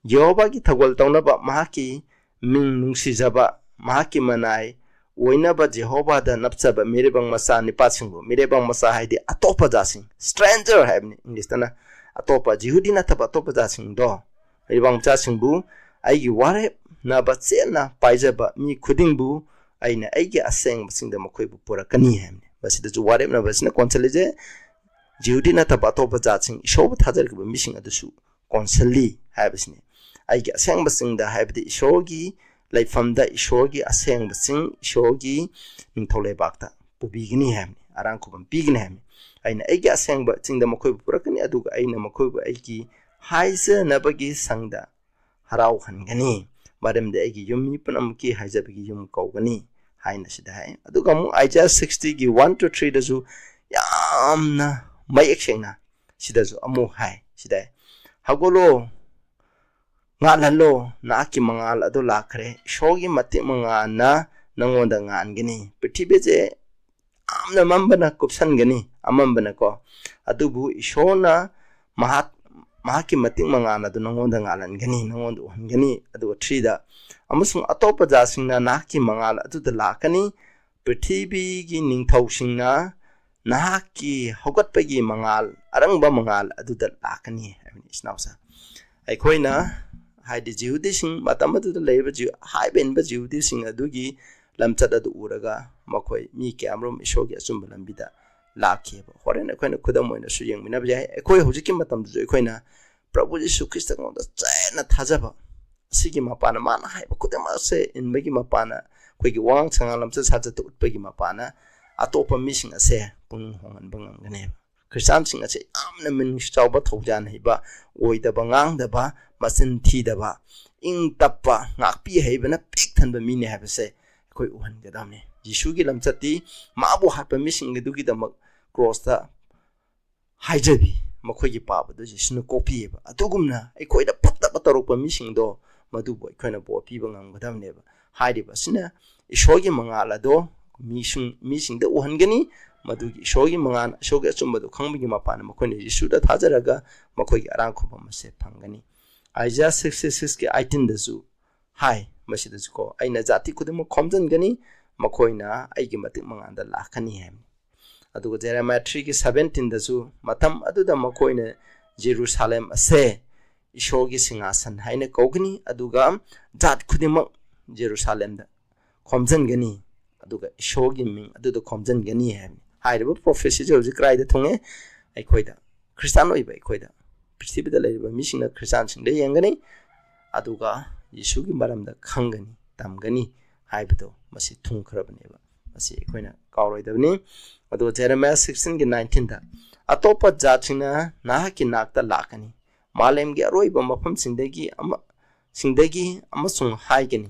"ꯌꯦꯍꯣꯚꯥꯒꯤ ꯊꯧꯒꯜ ꯇꯧꯅꯕ, ꯃꯍꯥꯛꯀꯤ ꯃꯤꯡ ꯅꯨꯡꯁꯤꯖꯕ, ꯃꯍꯥꯛꯀꯤ ꯃꯅꯥꯏ ꯑꯣꯏꯅꯕ ꯖꯦꯍꯣꯚꯥꯗ ꯅꯞꯆꯕ ꯃꯤꯔꯩꯕꯥꯡ ꯃꯆꯥ ꯅꯤꯄꯥꯁꯤꯡꯕꯨ", ꯃꯤꯔꯩꯕꯥꯡ ꯃꯆꯥ ꯍꯥꯏꯗꯤ ꯑꯇꯣꯞꯄ ꯖꯥꯠꯁꯤꯡ, ꯁ꯭ꯇ꯭ꯔꯦꯟꯖꯔ ꯍꯥꯏꯕꯅꯤ ꯏꯪꯂꯤꯁꯇꯅ, ꯑꯇꯣꯞꯄ, ꯖꯤꯍꯨꯗꯤ ꯅꯠꯇꯕ ꯑꯇꯣꯞꯄ ꯖꯥꯠꯁꯤꯡꯗꯣ, ꯃꯤꯔꯩꯕꯥꯡ ꯃꯆꯥꯁꯤꯡꯕꯨ, "ꯑꯩꯒꯤ ꯋꯥꯔꯦꯞꯅꯕ ꯆꯦꯠꯅ ꯄꯥꯏꯖꯕ ꯃꯤ ꯈꯨꯗꯤꯡꯕꯨ ꯑꯩꯅ ꯑꯩꯒꯤ ꯑꯁꯦꯡꯕꯁꯤꯡꯗ ꯃꯈꯣꯏꯕꯨ ꯄꯨꯔꯛꯀꯅꯤ" ꯍꯥꯏꯕꯅꯤ꯫ ꯃꯁꯤꯗꯁꯨ ꯋꯥꯔꯦꯞꯅꯕꯁꯤꯅ ꯀꯣꯟꯁꯤꯜꯂꯤꯁꯦ ꯖꯤꯍꯨꯗꯤ ꯅꯠꯇꯕ ꯑꯇꯣꯞꯄ ꯖꯥꯠꯁꯤꯡ, ꯏꯁꯣꯔꯕꯨ ꯊꯥꯖꯔꯛꯈꯤꯕ ꯃꯤꯁꯤꯡ ꯑꯗꯨꯁꯨ ꯀꯣꯟꯁꯤꯜꯂꯤ ꯍꯥꯏꯕꯁꯤꯅꯤ꯫ ꯑꯩꯒꯤ ꯑꯁꯦꯡꯕ ꯆꯤꯡꯗ, ꯍꯥꯏꯕꯗꯤ ꯏꯁꯣꯔꯒꯤ ꯂꯩꯐꯝꯗ, ꯏꯁꯣꯔꯒꯤ ꯑꯁꯦꯡꯕ ꯆꯤꯡ, ꯏꯁꯣꯔꯒꯤ ꯅꯤꯡꯊꯧ ꯂꯩꯕꯥꯛꯇ ꯄꯨꯕꯤꯒꯅꯤ ꯍꯥꯏꯕꯅꯤ, ꯑꯔꯥꯡ ꯈꯨꯕꯝ ꯄꯤꯒꯅꯤ ꯍꯥꯏꯕꯅꯤ꯫ ꯑꯩꯅ ꯑꯩꯒꯤ ꯑꯁꯦꯡꯕ ꯆꯤꯡꯗ ꯃꯈꯣꯏꯕꯨ ꯄꯨꯔꯛꯀꯅꯤ, ꯑꯗꯨꯒ ꯑꯩꯅ ꯃꯈꯣꯏꯕꯨ ꯑꯩꯒꯤ ꯍꯥꯏꯖꯅꯕꯒꯤ ꯁꯪꯗ ꯍꯔꯥꯎꯍꯟꯒꯅꯤ, ꯃꯔꯝꯗꯤ ꯑꯩꯒꯤ ꯌꯨꯝ ꯃꯤ ꯄꯨꯝꯅꯃꯛꯀꯤ ꯍꯥꯏꯖꯕꯒꯤ ꯌꯨꯝ ꯀꯧꯒꯅꯤ ꯍꯥꯏꯅ ꯁꯤꯗ ꯍꯥꯏ꯫ ꯑꯗꯨꯒ ꯑꯃꯨꯛ Isaiah sixty ꯒꯤ one to three ꯗꯁꯨ ꯌꯥꯝꯅ ꯃꯌꯦꯛ ꯁꯦꯡꯅ ꯁꯤꯗꯁꯨ ꯑꯃꯨꯛ ꯍꯥꯏ, ꯁꯤꯗ, "ꯍꯧꯒꯠꯂꯣ, ꯉꯥꯜꯍꯜꯂꯣ, ꯅꯍꯥꯛꯀꯤ ꯃꯉꯥꯜ ꯑꯗꯨ ꯂꯥꯛꯈ꯭ꯔꯦ, ꯏꯁꯣꯔꯒꯤ ꯃꯇꯤꯛ ꯃꯉꯥꯜꯅ ꯅꯪꯉꯣꯟꯗ ꯉꯥꯟꯒꯅꯤ꯫ ꯄ꯭ꯔꯤꯊꯤꯕꯤꯁꯦ ꯌꯥꯝꯅ ꯃꯝꯕꯅ ꯀꯨꯞꯁꯟꯒꯅꯤ, ꯑꯃꯝꯕꯅꯀꯣ, ꯑꯗꯨꯕꯨ ꯏꯁꯣꯔꯅ ꯃꯍꯥꯛ, ꯃꯍꯥꯛꯀꯤ ꯃꯇꯤꯛ ꯃꯉꯥꯜ ꯑꯗꯨ ꯅꯪꯉꯣꯟꯗ ꯉꯥꯜꯍꯟꯒꯅꯤ, ꯅꯪꯉꯣꯟꯗ ꯎꯍꯟꯒꯅꯤ"꯫ ꯑꯗꯨꯒ three ꯗ, "ꯑꯃꯁꯨꯡ ꯑꯇꯣꯞꯄ ꯖꯥꯠꯁꯤꯡꯅ ꯅꯍꯥꯛꯀꯤ ꯃꯉꯥꯜ ꯑꯗꯨꯗ ꯂꯥꯛꯀꯅꯤ, ꯄ꯭ꯔꯤꯊꯤꯕꯤꯒꯤ ꯅꯤꯡꯊꯧꯁꯤꯡꯅ ꯅꯍꯥꯛꯀꯤ ꯍꯧꯒꯠꯄꯒꯤ ꯃꯉꯥꯜ, ꯑꯔꯪꯕ ꯃꯉꯥꯜ ꯑꯗꯨꯗ ꯂꯥꯛꯀꯅꯤ" ꯍꯥꯏꯕꯅꯤ꯫ ꯏꯆꯤꯟ ꯏꯅꯥꯎꯁꯦ, ꯑꯩꯈꯣꯏꯅ, ꯍꯥꯏꯗꯤ ꯖꯤꯍꯨꯗꯤꯁꯤꯡ, ꯃꯇꯝ ꯑꯗꯨꯗ ꯂꯩꯔꯤꯕ ꯖꯤꯍꯨ-, ꯍꯥꯏꯕ ꯏꯟꯕ ꯖꯤꯍꯨꯗꯤꯁꯤꯡ ꯑꯗꯨꯒꯤ ꯂꯝꯆꯠ ꯑꯗꯨ ꯎꯔꯒ ꯃꯈꯣꯏ ꯃꯤ ꯀꯌꯥꯃꯔꯨꯝ ꯏꯁꯣꯔꯒꯤ ꯑꯆꯨꯝꯕ ꯂꯝꯕꯤꯗ ꯂꯥꯛꯈꯤꯑꯕ꯫ ꯍꯣꯔꯦꯟ ꯑꯩꯈꯣꯏꯅ ꯈꯨꯗꯝ ꯑꯣꯏꯅꯁꯨ ꯌꯦꯡꯃꯤꯟꯅꯕ ꯌꯥꯏ꯫ ꯑꯩꯈꯣꯏ ꯍꯧꯖꯤꯛꯀꯤ ꯃꯇꯝꯗꯁꯨ ꯑꯩꯈꯣꯏꯅ ꯄ꯭ꯔꯚꯨ ꯌꯤꯁꯨ ꯈ꯭ꯔꯤꯁꯇꯉꯣꯟꯗ ꯆꯦꯠꯅ ꯊꯥꯖꯕ, ꯑꯁꯤꯒꯤ ꯃꯄꯥꯟꯅ, ꯃꯥꯅ ꯍꯥꯏꯕ ꯈꯨꯗꯤꯡꯃꯛꯁꯦ ꯏꯟꯕꯒꯤ ꯃꯄꯥꯟꯅ, ꯑꯩꯈꯣꯏꯒꯤ ꯋꯥꯉꯥꯡ ꯁꯉꯥꯡ, ꯂꯝꯆꯠ ꯁꯥꯖꯠꯇ ꯎꯠꯄꯒꯤ ꯃꯄꯥꯟꯅ ꯑꯇꯣꯞꯄ ꯃꯤꯁꯤꯡ ꯑꯁꯦ ꯄꯨꯛꯅꯤꯡ ꯍꯣꯡꯍꯟꯕ ꯉꯝꯒꯅꯦꯕ꯫ ꯈ꯭ꯔꯤꯁꯇꯥꯟꯁꯤꯡ ꯑꯁꯦ ꯌꯥꯝꯅ ꯃꯤꯅꯨꯡꯁꯤ ꯆꯥꯎꯕ, ꯊꯧꯖꯥꯜ ꯍꯩꯕ, ꯑꯣꯏꯗꯕ ꯉꯥꯡꯗꯕ, ꯃꯆꯤꯟ ꯊꯤꯗꯕ, ꯏꯪ ꯇꯞꯄ, ꯉꯥꯛꯄꯤ ꯍꯩꯕꯅ ꯄꯤꯛ ꯊꯟꯕ ꯃꯤꯅꯤ ꯍꯥꯏꯕꯁꯦ ꯑꯩꯈꯣꯏ ꯎꯍꯟꯒꯗꯕꯅꯤ꯫ ꯖꯤꯁꯨꯒꯤ ꯂꯝꯆꯠꯇꯤ ꯃꯥꯕꯨ ꯍꯥꯠꯄ ꯃꯤꯁꯤꯡ ꯑꯗꯨꯒꯤꯗꯃꯛ ꯀ꯭ꯔꯣꯁꯇ ꯍꯥꯏꯖꯕꯤ, ꯃꯈꯣꯏꯒꯤ ꯄꯥꯞ ꯑꯗꯨ ꯖꯤꯁꯨꯅ ꯀꯣꯛꯄꯤꯌꯦꯕ꯫ ꯑꯗꯨꯒꯨꯝꯅ ꯑꯩꯈꯣꯏꯗ ꯐꯠꯇꯕ ꯇꯧꯔꯛꯄ ꯃꯤꯁꯤꯡꯗꯣ, ꯃꯗꯨꯕꯨ ꯑꯩꯈꯣꯏꯅ ꯕꯣꯔ ꯄꯤꯕ ꯉꯝꯒꯗꯕꯅꯦꯕ꯫ ꯍꯥꯏꯔꯤꯕ ꯑꯁꯤꯅ ꯏꯁꯣꯔꯒꯤ ꯃꯉꯥꯜ ꯑꯗꯣ ꯃꯤꯁꯤꯡ, ꯃꯤꯁꯤꯡꯗ ꯎꯍꯟꯒꯅꯤ꯫ ꯃꯗꯨꯒꯤ ꯏꯁꯣꯔꯒꯤ ꯃꯉꯥꯜ, ꯏꯁꯣꯔꯒꯤ ꯑꯆꯨꯝꯕꯗꯨ ꯈꯪꯕꯒꯤ ꯃꯄꯥꯟꯅ ꯃꯈꯣꯏꯅ ꯖꯤꯁꯨꯗ ꯊꯥꯖꯔꯒ ꯃꯈꯣꯏꯒꯤ ꯑꯔꯥꯡ ꯈꯨꯕꯝ ꯑꯁꯦ ꯐꯪꯒꯅꯤ꯫ Isaiah sixty six ꯀꯤ eighteen ꯗꯁꯨ ꯍꯥꯏ, ꯃꯁꯤꯗꯁꯨꯀꯣ, "ꯑꯩꯅ ꯖꯥꯇꯤ ꯈꯨꯗꯤꯡꯃꯛ ꯈꯣꯝꯖꯤꯟꯒꯅꯤ, ꯃꯈꯣꯏꯅ ꯑꯩꯒꯤ ꯃꯇꯤꯛ ꯃꯉꯥꯜꯗ ꯂꯥꯛꯀꯅꯤ" ꯍꯥꯏꯕꯅꯤ꯫ ꯑꯗꯨꯒ Jeremiah three ꯒꯤ seventeen ꯗꯁꯨ, "ꯃꯇꯝ ꯑꯗꯨꯗ ꯃꯈꯣꯏꯅ ꯖꯦꯔꯨꯁꯥꯂꯦꯝ ꯑꯁꯦ ꯏꯁꯣꯔꯒꯤ ꯁꯤꯡꯍꯥꯁꯟ ꯍꯥꯏꯅ ꯀꯧꯒꯅꯤ, ꯑꯗꯨꯒ ꯖꯥꯠ ꯈꯨꯗꯤꯡꯃꯛ ꯖꯦꯔꯨꯁꯥꯂꯦꯝꯗ ꯈꯣꯝꯖꯤꯟꯒꯅꯤ, ꯑꯗꯨꯒ ꯏꯁꯣꯔꯒꯤ ꯃꯤꯡ ꯑꯗꯨꯗ ꯈꯣꯝꯖꯤꯟꯒꯅꯤ" ꯍꯥꯏꯕꯅꯤ꯫ ꯍꯥꯏꯔꯤꯕ ꯄ꯭ꯔꯣꯐꯦꯁꯤꯁꯦ ꯍꯧꯖꯤꯛ ꯀꯗꯥꯏꯗ ꯊꯨꯡꯉꯦ? ꯑꯩꯈꯣꯏꯗ, ꯈ꯭ꯔꯤꯁꯇꯥꯟ ꯑꯣꯏꯕ ꯑꯩꯈꯣꯏꯗ꯫ ꯄ꯭ꯔꯤꯊꯤꯕꯤꯗ ꯂꯩꯔꯤꯕ ꯃꯤꯁꯤꯡꯅ ꯈ꯭ꯔꯤꯁꯇꯥꯟꯁꯤꯡꯗ ꯌꯦꯡꯒꯅꯤ, ꯑꯗꯨꯒ ꯌꯤꯁꯨꯒꯤ ꯃꯔꯝꯗ ꯈꯪꯒꯅꯤ, ꯇꯝꯒꯅꯤ ꯍꯥꯏꯕꯗꯣ ꯃꯁꯤ ꯊꯨꯡꯈ꯭ꯔꯕꯅꯦꯕ꯫ ꯃꯁꯤ ꯑꯩꯈꯣꯏꯅ ꯀꯥꯎꯔꯣꯏꯗꯕꯅꯤ꯫ ꯑꯗꯨꯒ ꯖꯦꯔꯦꯃꯤꯌꯥ ꯁꯤꯛꯁꯇꯤꯟꯒꯤ ꯅꯥꯏꯟꯇꯤꯟꯗ, "ꯑꯇꯣꯞꯄ ꯖꯥꯠꯁꯤꯡꯅ ꯅꯍꯥꯛꯀꯤ ꯅꯥꯛꯇ ꯂꯥꯛꯀꯅꯤ, ꯃꯥꯂꯦꯝꯒꯤ ꯑꯔꯣꯏꯕ ꯃꯐꯝꯁꯤꯡꯗꯒꯤ ꯑꯃ-, ꯁꯤꯡꯗꯒꯤ ꯑꯃꯁꯨꯡ ꯍꯥꯏꯒꯅꯤ,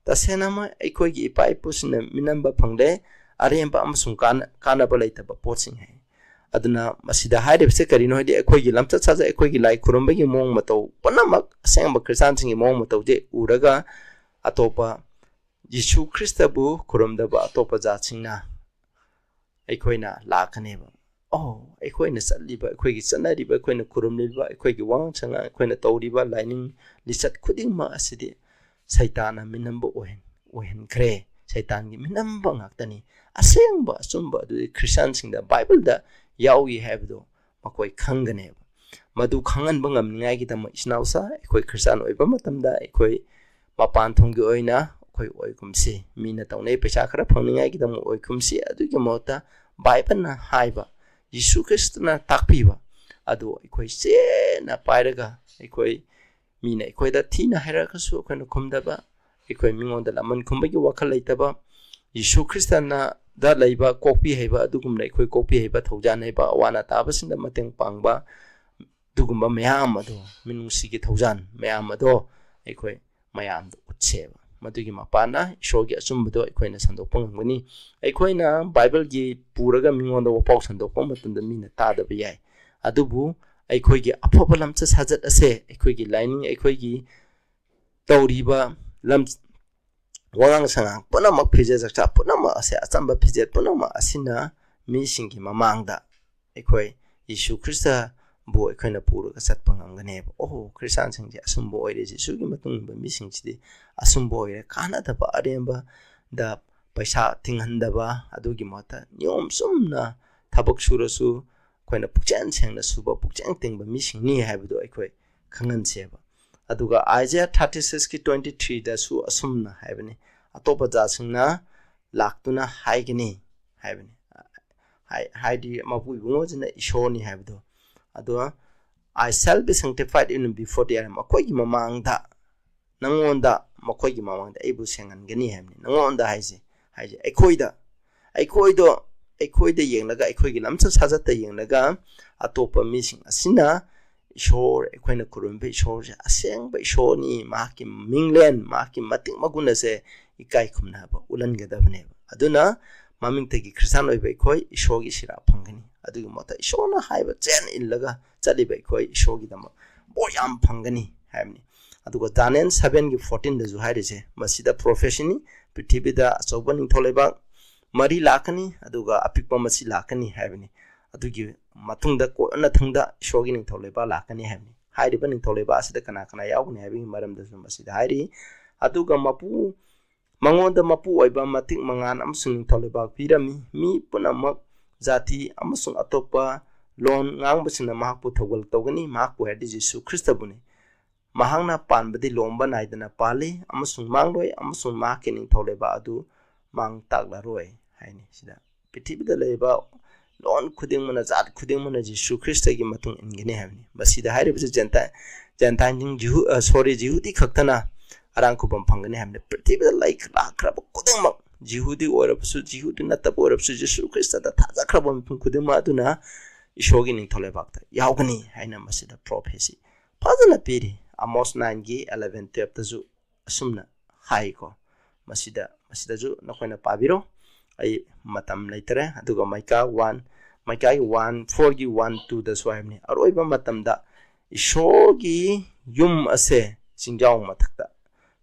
'ꯇꯁꯦꯡꯅꯃꯛ ꯑꯩꯈꯣꯏꯒꯤ ꯏꯄꯥ ꯏꯄꯨꯁꯤꯡꯅ ꯃꯤꯅꯝꯕ ꯐꯪꯂꯦ, ꯑꯔꯦꯝꯕ ꯑꯃꯁꯨꯡ ꯀꯥꯟꯅ-, ꯀꯥꯟꯅꯕ ꯂꯩꯇꯕ ꯄꯣꯠꯁꯤꯡ' ꯍꯥꯏ꯫ ꯑꯗꯨꯅ ꯃꯁꯤꯗ ꯍꯥꯏꯔꯤꯕꯁꯦ ꯀꯔꯤꯅꯣ ꯍꯥꯏꯗꯤ, ꯑꯩꯈꯣꯏꯒꯤ ꯂꯝꯆꯠ ꯁꯥꯖꯠ, ꯑꯩꯈꯣꯏꯒꯤ ꯂꯥꯏ ꯈꯨꯔꯨꯝꯕꯒꯤ ꯃꯑꯣꯡ ꯃꯇꯧ ꯄꯨꯝꯅꯃꯛ, ꯑꯁꯦꯡꯕ ꯈ꯭ꯔꯤꯁꯇꯥꯟꯁꯤꯡꯒꯤ ꯃꯑꯣꯡ ꯃꯇꯧꯁꯦ ꯎꯔꯒ, ꯑꯇꯣꯞꯄ ꯌꯤꯁꯨ ꯈ꯭ꯔꯤꯁꯇꯕꯨ ꯈꯨꯔꯨꯝꯗꯕ ꯑꯇꯣꯞꯄ ꯖꯥꯠꯁꯤꯡꯅ ꯑꯩꯈꯣꯏꯅ ꯂꯥꯛꯀꯅꯦꯕ꯫ "ꯑꯣ, ꯑꯩꯈꯣꯏꯅ ꯆꯠꯂꯤꯕ, ꯑꯩꯈꯣꯏꯒꯤ ꯆꯠꯅꯔꯤꯕ, ꯑꯩꯈꯣꯏꯅ ꯈꯨꯔꯨꯝꯂꯤꯕ, ꯑꯩꯈꯣꯏꯒꯤ ꯋꯥꯉꯥꯡ ꯁꯉꯥꯡ, ꯑꯩꯈꯣꯏꯅ ꯇꯧꯔꯤꯕ ꯂꯥꯏꯅꯤꯡ ꯂꯤꯆꯠ ꯈꯨꯗꯤꯡꯃꯛ ꯑꯁꯤꯗꯤ ꯁꯩꯇꯥꯟꯅ ꯃꯤꯅꯝꯕ ꯑꯣꯏꯍꯟ-, ꯑꯣꯏꯍꯟꯈ꯭ꯔꯦ꯫ ꯁꯩꯇꯥꯟꯒꯤ ꯃꯤꯅꯝꯕ ꯉꯥꯛꯇꯅꯤ꯫ ꯑꯁꯦꯡꯕ ꯑꯆꯨꯝꯕ ꯑꯗꯨꯗꯤ ꯈ꯭ꯔꯤꯁꯇꯥꯟꯁꯤꯡꯗ, ꯕꯥꯏꯕꯜꯗ ꯌꯥꯎꯏ ꯍꯥꯏꯕꯗꯣ ꯃꯈꯣꯏ ꯈꯪꯒꯅꯦꯕ"꯫ ꯃꯗꯨ ꯈꯪꯍꯟꯕ ꯉꯝꯅꯤꯡꯉꯥꯏꯒꯤꯗꯃꯛ, ꯏꯆꯤꯟ ꯏꯅꯥꯎꯁꯥ, ꯑꯩꯈꯣꯏ ꯈ꯭ꯔꯤꯁꯇꯥꯟ ꯑꯣꯏꯕ ꯃꯇꯝꯗ ꯑꯩꯈꯣꯏ ꯃꯄꯥꯟ ꯊꯣꯡꯒꯤ ꯑꯣꯏꯅ ꯑꯩꯈꯣꯏ ꯑꯣꯏꯈꯨꯝꯁꯤ꯫ ꯃꯤꯅ ꯇꯧꯅꯩ ꯄꯩꯁꯥ ꯈꯔ ꯐꯪꯅꯤꯡꯉꯥꯏꯒꯤꯗꯃꯛ ꯑꯣꯏꯈꯨꯝꯁꯤ꯫ ꯑꯗꯨꯒꯤ ꯃꯍꯨꯠꯇ ꯕꯥꯏꯕꯜꯅ ꯍꯥꯏꯕ, ꯌꯤꯁꯨ ꯈ꯭ꯔꯤꯁꯇꯅ ꯇꯥꯛꯄꯤꯕ ꯑꯗꯨ ꯑꯩꯈꯣꯏ ꯆꯦꯠꯅ ꯄꯥꯏꯔꯒ, ꯑꯩꯈꯣꯏ ꯃꯤꯅ ꯑꯩꯈꯣꯏꯗ ꯊꯤꯅ ꯍꯥꯏꯔꯛꯑꯒꯁꯨ ꯑꯩꯈꯣꯏꯅ ꯈꯨꯝꯗꯕ, ꯑꯩꯈꯣꯏ ꯃꯤꯉꯣꯟꯗ ꯂꯃꯟ ꯈꯨꯝꯕꯒꯤ ꯋꯥꯈꯜ ꯂꯩꯇꯕ, ꯌꯤꯁꯨ ꯈ꯭ꯔꯤꯁꯇꯅ ꯗ ꯂꯩꯕ ꯀꯣꯛꯄꯤ ꯍꯩꯕ, ꯑꯗꯨꯒꯨꯝꯅ ꯑꯩꯈꯣꯏ ꯀꯣꯛꯄꯤ ꯍꯩꯕ, ꯊꯧꯖꯥꯟ ꯍꯩꯕ, ꯑꯋꯥ ꯑꯅꯥ ꯇꯥꯕꯁꯤꯡꯗ ꯃꯇꯦꯡ ꯄꯥꯡꯕ, ꯑꯗꯨꯒꯨꯝꯕ ꯃꯌꯥꯝ ꯑꯗꯣ, ꯃꯤꯅꯨꯡꯁꯤꯒꯤ ꯊꯧꯖꯥꯟ ꯃꯌꯥꯝ ꯑꯗꯣ ꯑꯩꯈꯣꯏ ꯃꯌꯥꯝꯗ ꯎꯠꯁꯦꯕ꯫ ꯃꯗꯨꯒꯤ ꯃꯄꯥꯟꯅ ꯏꯁꯣꯔꯒꯤ ꯑꯆꯨꯝꯕꯗꯣ ꯑꯩꯈꯣꯏꯅ ꯁꯟꯗꯣꯛꯄ ꯉꯝꯒꯅꯤ꯫ ꯑꯩꯈꯣꯏꯅ ꯕꯥꯏꯕꯜꯒꯤ ꯄꯨꯔꯒ ꯃꯤꯉꯣꯟꯗ ꯋꯥꯄꯥꯎ ꯁꯟꯗꯣꯛꯄ ꯃꯇꯝꯗ ꯃꯤꯅ ꯇꯥꯗꯕ ꯌꯥꯏ, ꯑꯗꯨꯕꯨ ꯑꯩꯈꯣꯏꯒꯤ ꯑꯐꯕ ꯂꯝꯆꯠ ꯁꯥꯖꯠ ꯑꯁꯦ, ꯑꯩꯈꯣꯏꯒꯤ ꯂꯥꯏꯅꯤꯡ, ꯑꯩꯈꯣꯏꯒꯤ ꯇꯧꯔꯤꯕ ꯂꯝ-, ꯋꯥꯉꯥꯡ ꯁꯉꯥꯡ ꯄꯨꯝꯅꯃꯛ, ꯐꯤꯖꯦꯠ ꯆꯛꯆꯥ ꯄꯨꯝꯅꯃꯛ ꯑꯁꯦ, ꯑꯆꯝꯕ ꯐꯤꯖꯦꯠ ꯄꯨꯝꯅꯃꯛ ꯑꯁꯤꯅ ꯃꯤꯁꯤꯡꯒꯤ ꯃꯃꯥꯡꯗ ꯑꯩꯈꯣꯏ ꯌꯤꯁꯨ ꯈ꯭ꯔꯤꯁꯇꯕꯨ ꯑꯩꯈꯣꯏꯅ ꯄꯨꯔꯒ ꯆꯠꯄ ꯉꯝꯒꯅꯦꯕ꯫ "ꯑꯣꯍꯣ, ꯈ꯭ꯔꯤꯁꯇꯥꯟꯁꯤꯡꯁꯦ ꯑꯆꯨꯝꯕ ꯑꯣꯏꯔꯦ, ꯌꯤꯁꯨꯒꯤ ꯃꯇꯨꯡ ꯏꯟꯕ ꯃꯤꯁꯤꯡꯁꯤꯗꯤ ꯑꯆꯨꯝꯕ ꯑꯣꯏꯔꯦ, ꯀꯥꯟꯅꯗꯕ, ꯑꯔꯦꯝꯕꯗ ꯄꯩꯁꯥ ꯇꯤꯡꯍꯟꯗꯕ, ꯑꯗꯨꯒꯤ ꯃꯍꯨꯠꯇ ꯅꯤꯌꯣꯝ ꯆꯨꯝꯅ ꯊꯕꯛ ꯁꯨꯔꯁꯨ ꯑꯩꯈꯣꯏꯅ ꯄꯨꯛꯆꯦꯟ ꯁꯦꯡꯅ ꯁꯨꯕ, ꯄꯨꯛꯆꯦꯟ ꯇꯤꯡꯕ ꯃꯤꯁꯤꯡꯅꯤ" ꯍꯥꯏꯕꯗꯣ ꯑꯩꯈꯣꯏ ꯈꯪꯍꯟꯁꯦꯕ꯫ ꯑꯗꯨꯒ ꯑꯥꯏꯖꯥꯌꯥ ꯊꯥꯔꯇꯤ ꯁꯤꯛꯁꯀꯤ ꯇ꯭ꯋꯦꯟꯇꯤ ꯊ꯭ꯔꯤꯗꯁꯨ ꯑꯁꯨꯝꯅ ꯍꯥꯏꯕꯅꯤ, "ꯑꯇꯣꯞꯄ ꯖꯥꯠꯁꯤꯡꯅ ꯂꯥꯛꯇꯨꯅ ꯍꯥꯏꯒꯅꯤ" ꯍꯥꯏꯕꯅꯤ꯫ ꯍꯥꯏ-, ꯍꯥꯏꯗꯤ ꯃꯄꯨ ꯏꯕꯨꯡꯉꯣꯁꯤꯅ ꯏꯁꯣꯔꯅꯤ ꯍꯥꯏꯕꯗꯣ꯫ ꯑꯗꯣ, "I shall be sanctified in before the Lamb", ꯃꯈꯣꯏꯒꯤ ꯃꯃꯥꯡꯗ ꯅꯪꯉꯣꯟꯗ, ꯃꯈꯣꯏꯒꯤ ꯃꯃꯥꯡꯗ ꯑꯩꯕꯨ ꯁꯦꯡꯍꯟꯒꯅꯤ ꯍꯥꯏꯕꯅꯤ꯫ ꯅꯪꯉꯣꯟꯗ ꯍꯥꯏꯁꯦ, ꯍꯥꯏꯁꯦ ꯑꯩꯈꯣꯏꯗ, ꯑꯩꯈꯣꯏꯗꯣ, ꯑꯩꯈꯣꯏꯗ ꯌꯦꯡꯂꯒ, ꯑꯩꯈꯣꯏꯒꯤ ꯂꯝꯆꯠ ꯁꯥꯖꯠꯇ ꯌꯦꯡꯂꯒ ꯑꯇꯣꯞꯄ ꯃꯤꯁꯤꯡ ꯑꯁꯤꯅ ꯏꯁꯣꯔ, ꯑꯩꯈꯣꯏꯅ ꯈꯨꯔꯨꯝꯕ ꯏꯁꯣꯔꯁꯦ ꯑꯁꯦꯡꯕ ꯏꯁꯣꯔꯅꯤ, ꯃꯍꯥꯛꯀꯤ ꯃꯤꯡꯂꯦꯟ, ꯃꯍꯥꯛꯀꯤ ꯃꯇꯤꯛ ꯃꯒꯨꯟ ꯑꯁꯦ ꯏꯀꯥꯏ ꯈꯨꯝꯅꯕ ꯎꯠꯍꯟꯒꯗꯕꯅꯦꯕ꯫ ꯑꯗꯨꯅ ꯃꯃꯤꯡꯇꯒꯤ ꯈ꯭ꯔꯤꯁꯇꯥꯟ ꯑꯣꯏꯕ ꯑꯩꯈꯣꯏ ꯏꯁꯣꯔꯒꯤ ꯁꯤꯔꯥ ꯐꯪꯒꯅꯤ꯫ ꯑꯗꯨꯒꯤ ꯃꯍꯨꯠꯇ ꯏꯁꯣꯔꯅ ꯍꯥꯏꯕ ꯆꯦꯟ ꯏꯜꯂꯒ ꯆꯠꯂꯤꯕ ꯑꯩꯈꯣꯏ ꯏꯁꯣꯔꯒꯤꯗꯃꯛ ꯕꯣꯔ ꯌꯥꯝ ꯐꯪꯒꯅꯤ ꯍꯥꯏꯕꯅꯤ꯫ ꯑꯗꯨꯒ ꯗꯥꯅꯤꯌꯦꯜ ꯁꯚꯦꯟꯒꯤ ꯐꯣꯔꯇꯤꯟꯗꯁꯨ ꯍꯥꯏꯔꯤꯁꯦ, ꯃꯁꯤꯗ ꯄ꯭ꯔꯣꯐꯦꯁꯤꯅꯤ, ꯄ꯭ꯔꯤꯊꯤꯕꯤꯗ ꯑꯆꯧꯕ ꯅꯤꯡꯊꯧ ꯂꯩꯕꯥꯛ ꯃꯔꯤ ꯂꯥꯛꯀꯅꯤ, ꯑꯗꯨꯒ ꯑꯄꯤꯛꯄ ꯃꯁꯤ ꯂꯥꯛꯀꯅꯤ ꯍꯥꯏꯕꯅꯤ꯫ ꯑꯗꯨꯒꯤ ꯃꯇꯨꯡꯗ ꯀꯣꯟꯅ ꯊꯪꯗ ꯏꯁꯣꯔꯒꯤ ꯅꯤꯡꯊꯧ ꯂꯩꯕꯥꯛ ꯂꯥꯛꯀꯅꯤ ꯍꯥꯏꯕꯅꯤ꯫ ꯍꯥꯏꯔꯤꯕ ꯅꯤꯡꯊꯧ ꯂꯩꯕꯥꯛ ꯑꯁꯤꯗ ꯀꯅꯥ ꯀꯅꯥ ꯌꯥꯎꯒꯅꯤ ꯍꯥꯏꯕꯒꯤ ꯃꯔꯝꯗꯁꯨ ꯃꯁꯤꯗ ꯍꯥꯏꯔꯤ꯫ ꯑꯗꯨꯒ ꯃꯄꯨ, ꯃꯉꯣꯟꯗ ꯃꯄꯨ ꯑꯣꯏꯕ ꯃꯇꯤꯛ ꯃꯉꯥꯟ ꯑꯃꯁꯨꯡ ꯅꯤꯡꯊꯧ ꯂꯩꯕꯥꯛ ꯄꯤꯔꯝꯃꯤ꯫ ꯃꯤ ꯄꯨꯝꯅꯃꯛ, ꯖꯥꯇꯤ ꯑꯃꯁꯨꯡ ꯑꯇꯣꯞꯄ ꯂꯣꯟ ꯉꯥꯡꯕꯁꯤꯡꯅ ꯃꯍꯥꯛꯄꯨ ꯊꯧꯒꯜ ꯇꯧꯒꯅꯤ꯫ ꯃꯍꯥꯛꯄꯨ ꯍꯥꯏꯔꯗꯤ ꯖꯤꯁꯨ ꯈ꯭ꯔꯤꯁꯇꯕꯨꯅꯤ꯫ ꯃꯍꯥꯛꯅ ꯄꯥꯟꯕꯗꯤ ꯂꯣꯝꯕ ꯅꯥꯏꯗꯅ ꯄꯥꯜꯂꯤ ꯑꯃꯁꯨꯡ ꯃꯥꯡꯂꯣꯏ, ꯑꯃꯁꯨꯡ ꯃꯍꯥꯛꯀꯤ ꯅꯤꯡꯊꯧ ꯂꯩꯕꯥꯛ ꯑꯗꯨ ꯃꯥꯡ ꯇꯥꯛꯂꯔꯣꯏ ꯍꯥꯏꯅꯤ꯫ ꯁꯤꯗ ꯄ꯭ꯔꯤꯊꯤꯕꯤꯗ ꯂꯩꯔꯤꯕ ꯂꯣꯟ ꯈꯨꯗꯤꯡꯃꯛꯅ, ꯖꯥꯠ ꯈꯨꯗꯤꯡꯃꯛꯅ ꯖꯤꯁꯨ ꯈ꯭ꯔꯤꯁꯇꯒꯤ ꯃꯇꯨꯡ ꯏꯟꯒꯅꯤ ꯍꯥꯏꯕꯅꯤ꯫ ꯃꯁꯤꯗ ꯍꯥꯏꯔꯤꯕꯁꯤ ꯖꯦꯟꯇꯥꯏ-, ꯖꯦꯟꯇꯥꯏꯜꯁꯤꯡ, ꯖꯤꯍꯨ-, ꯑ, ꯁꯣꯔꯤ, ꯖꯤꯍꯨꯗꯤ ꯈꯛꯇꯅ ꯑꯔꯥꯡ ꯈꯨꯕꯝ ꯐꯪꯒꯅꯤ ꯍꯥꯏꯕꯅꯤ꯫ ꯄ꯭ꯔꯤꯊꯤꯕꯤꯗ ꯂꯩ ꯂꯥꯛꯈ꯭ꯔꯕ ꯈꯨꯗꯤꯡꯃꯛ, ꯖꯤꯍꯨꯗꯤ ꯑꯣꯏꯔꯕꯁꯨ, ꯖꯤꯍꯨꯗꯤ ꯅꯠꯇꯕ ꯑꯣꯏꯔꯕꯁꯨ, ꯖꯤꯁꯨ ꯈ꯭ꯔꯤꯁꯇꯗ ꯊꯥꯖꯈ꯭ꯔꯕ ꯃꯤꯄꯨꯝ ꯈꯨꯗꯤꯡꯃꯛ ꯑꯗꯨꯅ ꯏꯁꯣꯔꯒꯤ ꯅꯤꯡꯊꯧ ꯂꯩꯕꯥꯛꯇ ꯌꯥꯎꯒꯅꯤ ꯍꯥꯏꯅ ꯃꯁꯤꯗ ꯄ꯭ꯔꯣꯐꯦꯁꯤ ꯐꯖꯅ ꯄꯤꯔꯤ꯫ ꯑꯃꯣꯁ ꯅꯥꯏꯟꯒꯤ ꯑꯦꯂꯚꯦꯟ ꯇꯨꯌꯦꯜꯞꯇꯁꯨ ꯑꯁꯨꯝꯅ ꯍꯥꯏꯀꯣ꯫ ꯃꯁꯤꯗ, ꯃꯁꯤꯗꯁꯨ ꯅꯈꯣꯏꯅ ꯄꯥꯕꯤꯔꯣ, ꯑꯩ ꯃꯇꯝ ꯂꯩꯇꯔꯦ꯫ ꯑꯗꯨꯒ ꯃꯥꯏꯀꯥ ꯋꯥꯟ, ꯃꯥꯏꯀꯥꯒꯤ ꯋꯥꯟ ꯐꯣꯔꯒꯤ ꯋꯥꯟ ꯇꯨꯗꯁꯨ ꯍꯥꯏꯕꯅꯤ, ꯑꯔꯣꯏꯕ ꯃꯇꯝꯗ ꯏꯁꯣꯔꯒꯤ ꯌꯨꯝ ꯑꯁꯦ ꯆꯤꯡꯖꯥꯎ ꯃꯊꯛꯇ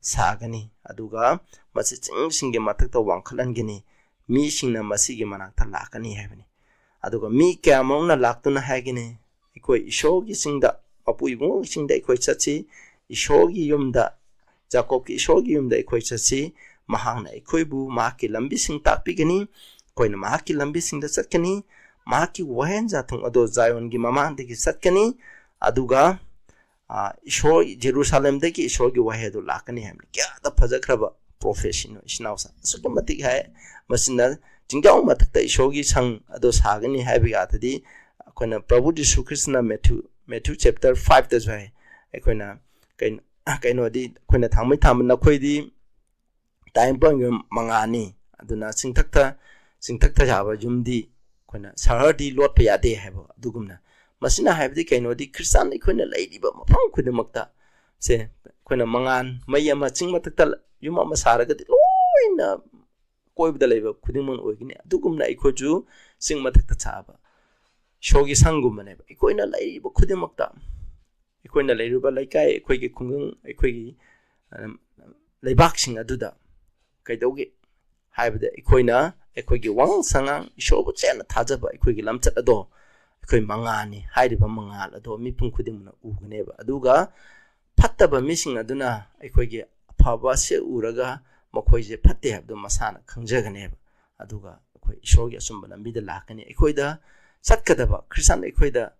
ꯁꯥꯒꯅꯤ, ꯑꯗꯨꯒ ꯃꯁꯤ ꯆꯤꯡꯁꯤꯡꯒꯤ ꯃꯊꯛꯇ ꯋꯥꯡꯈꯠꯍꯟꯒꯅꯤ, ꯃꯤꯁꯤꯡꯅ ꯃꯁꯤꯒꯤ ꯃꯅꯥꯛꯇ ꯂꯥꯛꯀꯅꯤ ꯍꯥꯏꯕꯅꯤ꯫ ꯑꯗꯨꯒ ꯃꯤ ꯀꯌꯥꯃꯔꯨꯝꯅ ꯂꯥꯛꯇꯨꯅ ꯍꯥꯏꯒꯅꯤ, "ꯑꯩꯈꯣꯏ ꯏꯁꯣꯔꯒꯤ ꯆꯤꯡꯗ, ꯃꯄꯨ ꯏꯕꯨꯡꯉꯣꯒꯤ ꯆꯤꯡꯗ ꯑꯩꯈꯣꯏ ꯆꯠꯁꯤ, ꯏꯁꯣꯔꯒꯤ ꯌꯨꯝꯗ, ꯖꯥꯀꯣꯕꯀꯤ ꯏꯁꯣꯔꯒꯤ ꯌꯨꯝꯗ ꯑꯩꯈꯣꯏ ꯆꯠꯁꯤ, ꯃꯍꯥꯛꯅ ꯑꯩꯈꯣꯏꯕꯨ ꯃꯍꯥꯛꯀꯤ ꯂꯝꯕꯤꯁꯤꯡ ꯇꯥꯛꯄꯤꯒꯅꯤ, ꯑꯩꯈꯣꯏꯅ ꯃꯍꯥꯛꯀꯤ ꯂꯝꯕꯤꯁꯤꯡꯗ ꯆꯠꯀꯅꯤ, ꯃꯍꯥꯛꯀꯤ ꯋꯥꯍꯦꯟ ꯖꯥꯊꯨꯡ ꯑꯗꯣ ꯖꯥꯌꯣꯟꯒꯤ ꯃꯃꯥꯡꯗꯒꯤ ꯆꯠꯀꯅꯤ, ꯑꯗꯨꯒ, ꯑ, ꯏꯁꯣꯔ, ꯖꯦꯔꯨꯁꯥꯂꯦꯝꯗꯒꯤ ꯏꯁꯣꯔꯒꯤ ꯋꯥꯍꯩ ꯑꯗꯨ ꯂꯥꯛꯀꯅꯤ" ꯍꯥꯏꯕꯅꯤ꯫ ꯀꯌꯥꯗ ꯐꯖꯈ꯭ꯔꯕ ꯄ꯭ꯔꯣꯐꯦꯁꯤꯅꯣ, ꯏꯆꯤꯟ ꯏꯅꯥꯎꯁꯥ꯫ ꯑꯁꯨꯛꯀꯤ ꯃꯇꯤꯛ ꯍꯥꯏ꯫ ꯃꯁꯤꯅ ꯆꯤꯡꯖꯥꯎ ꯃꯊꯛꯇ ꯏꯁꯣꯔꯒꯤ ꯁꯪ ꯑꯗꯣ ꯁꯥꯒꯅꯤ ꯍꯥꯏꯕꯒꯤ ꯑꯥꯔꯊꯗꯤ, ꯑꯩꯈꯣꯏꯅ ꯄ꯭ꯔꯚꯨ ꯖꯤꯁꯨ ꯈ꯭ꯔꯤꯁꯇꯅ ꯃꯦꯊ꯭ꯌꯨ, ꯃꯦꯊ꯭ꯌꯨ ꯆꯦꯞꯇꯔ ꯐꯥꯏꯚꯇꯁꯨ ꯍꯥꯏ, ꯑꯩꯈꯣꯏꯅ ꯀꯩꯅꯣ, ꯀꯩꯅꯣꯗꯤ ꯑꯩꯈꯣꯏꯅ ꯊꯥꯡꯃꯩ ꯊꯥꯡꯕ ꯅꯈꯣꯏꯗꯤ ꯇꯥꯏꯕꯪꯄꯥꯟꯒꯤ ꯌꯨꯝ ꯃꯉꯥꯅꯤ, ꯑꯗꯨꯅ ꯆꯤꯡꯊꯛꯇ ꯆꯤꯡꯊꯛꯇ ꯁꯥꯕ ꯌꯨꯝꯗꯤ ꯑꯩꯈꯣꯏꯅ ꯁꯍꯔꯗꯤ ꯂꯣꯠꯄ ꯌꯥꯗꯦ ꯍꯥꯏꯕ ꯑꯗꯨꯒꯨꯝꯅ꯫ ꯃꯁꯤꯅ ꯍꯥꯏꯕꯗꯤ ꯀꯩꯅꯣꯗꯤ ꯈ꯭ꯔꯤꯁꯇꯥꯟ ꯑꯩꯈꯣꯏꯅ ꯂꯩꯔꯤꯕ ꯃꯐꯝ ꯈꯨꯗꯤꯡꯃꯛꯇ ꯁꯦ ꯑꯩꯈꯣꯏꯅ ꯃꯉꯥꯟ ꯃꯩ ꯑꯃ ꯆꯤꯡ ꯃꯊꯛꯇ ꯌꯨꯝ ꯑꯃ ꯁꯥꯔꯒꯗꯤ ꯂꯣꯏꯅ ꯀꯣꯏꯕꯗ ꯂꯩꯕ ꯈꯨꯗꯤꯡꯃꯛ ꯑꯣꯏꯒꯅꯤ꯫ ꯑꯗꯨꯒꯨꯝꯅ ꯑꯩꯈꯣꯏꯁꯨ ꯆꯤꯡ ꯃꯊꯛꯇ ꯁꯥꯕ ꯏꯁꯣꯔꯒꯤ ꯁꯪꯒꯨꯝꯕꯅꯦꯕ꯫ ꯑꯩꯈꯣꯏꯅ ꯂꯩꯔꯤꯕ ꯈꯨꯗꯤꯡꯃꯛꯇ, ꯑꯩꯈꯣꯏꯅ ꯂꯩꯔꯤꯕ ꯂꯩꯀꯥꯏ, ꯑꯩꯈꯣꯏꯒꯤ ꯈꯨꯡꯒꯪ, ꯑꯩꯈꯣꯏꯒꯤ ꯂꯩꯕꯥꯛꯁꯤꯡ ꯑꯗꯨꯗ ꯀꯩꯗꯧꯒꯦ ꯍꯥꯏꯕꯗ ꯑꯩꯈꯣꯏꯅ ꯑꯩꯈꯣꯏꯒꯤ ꯋꯥꯉꯥꯡ ꯁꯉꯥꯡ, ꯏꯁꯣꯔꯕꯨ ꯆꯦꯠꯅ ꯊꯥꯖꯕ ꯑꯩꯈꯣꯏꯒꯤ ꯂꯝꯆꯠ ꯑꯗꯣ ꯑꯩꯈꯣꯏ ꯃꯉꯥꯜꯅꯤ꯫ ꯍꯥꯏꯔꯤꯕ ꯃꯉꯥꯜ ꯑꯗꯣ ꯃꯤꯄꯨꯝ ꯈꯨꯗꯤꯡꯃꯛꯅ ꯎꯒꯅꯦꯕ꯫ ꯑꯗꯨꯒ ꯐꯠꯇꯕ ꯃꯤꯁꯤꯡ ꯑꯗꯨꯅ ꯑꯩꯈꯣꯏꯒꯤ ꯑꯐꯕꯁꯦ ꯎꯔꯒ ꯃꯈꯣꯏꯁꯦ ꯐꯠꯇꯦ ꯍꯥꯏꯕꯗꯨ ꯃꯁꯥꯅ ꯈꯪꯖꯒꯅꯦꯕ꯫ ꯑꯗꯨꯒ ꯑꯩꯈꯣꯏ ꯏꯁꯣꯔꯒꯤ ꯑꯆꯨꯝꯕ ꯂꯝꯕꯤꯗ ꯂꯥꯛꯀꯅꯤ꯫ ꯑꯩꯈꯣꯏꯗ ꯆꯠꯀꯗꯕ, ꯈ꯭ꯔꯤꯁꯇꯥꯟ ꯑꯩꯈꯣꯏꯗ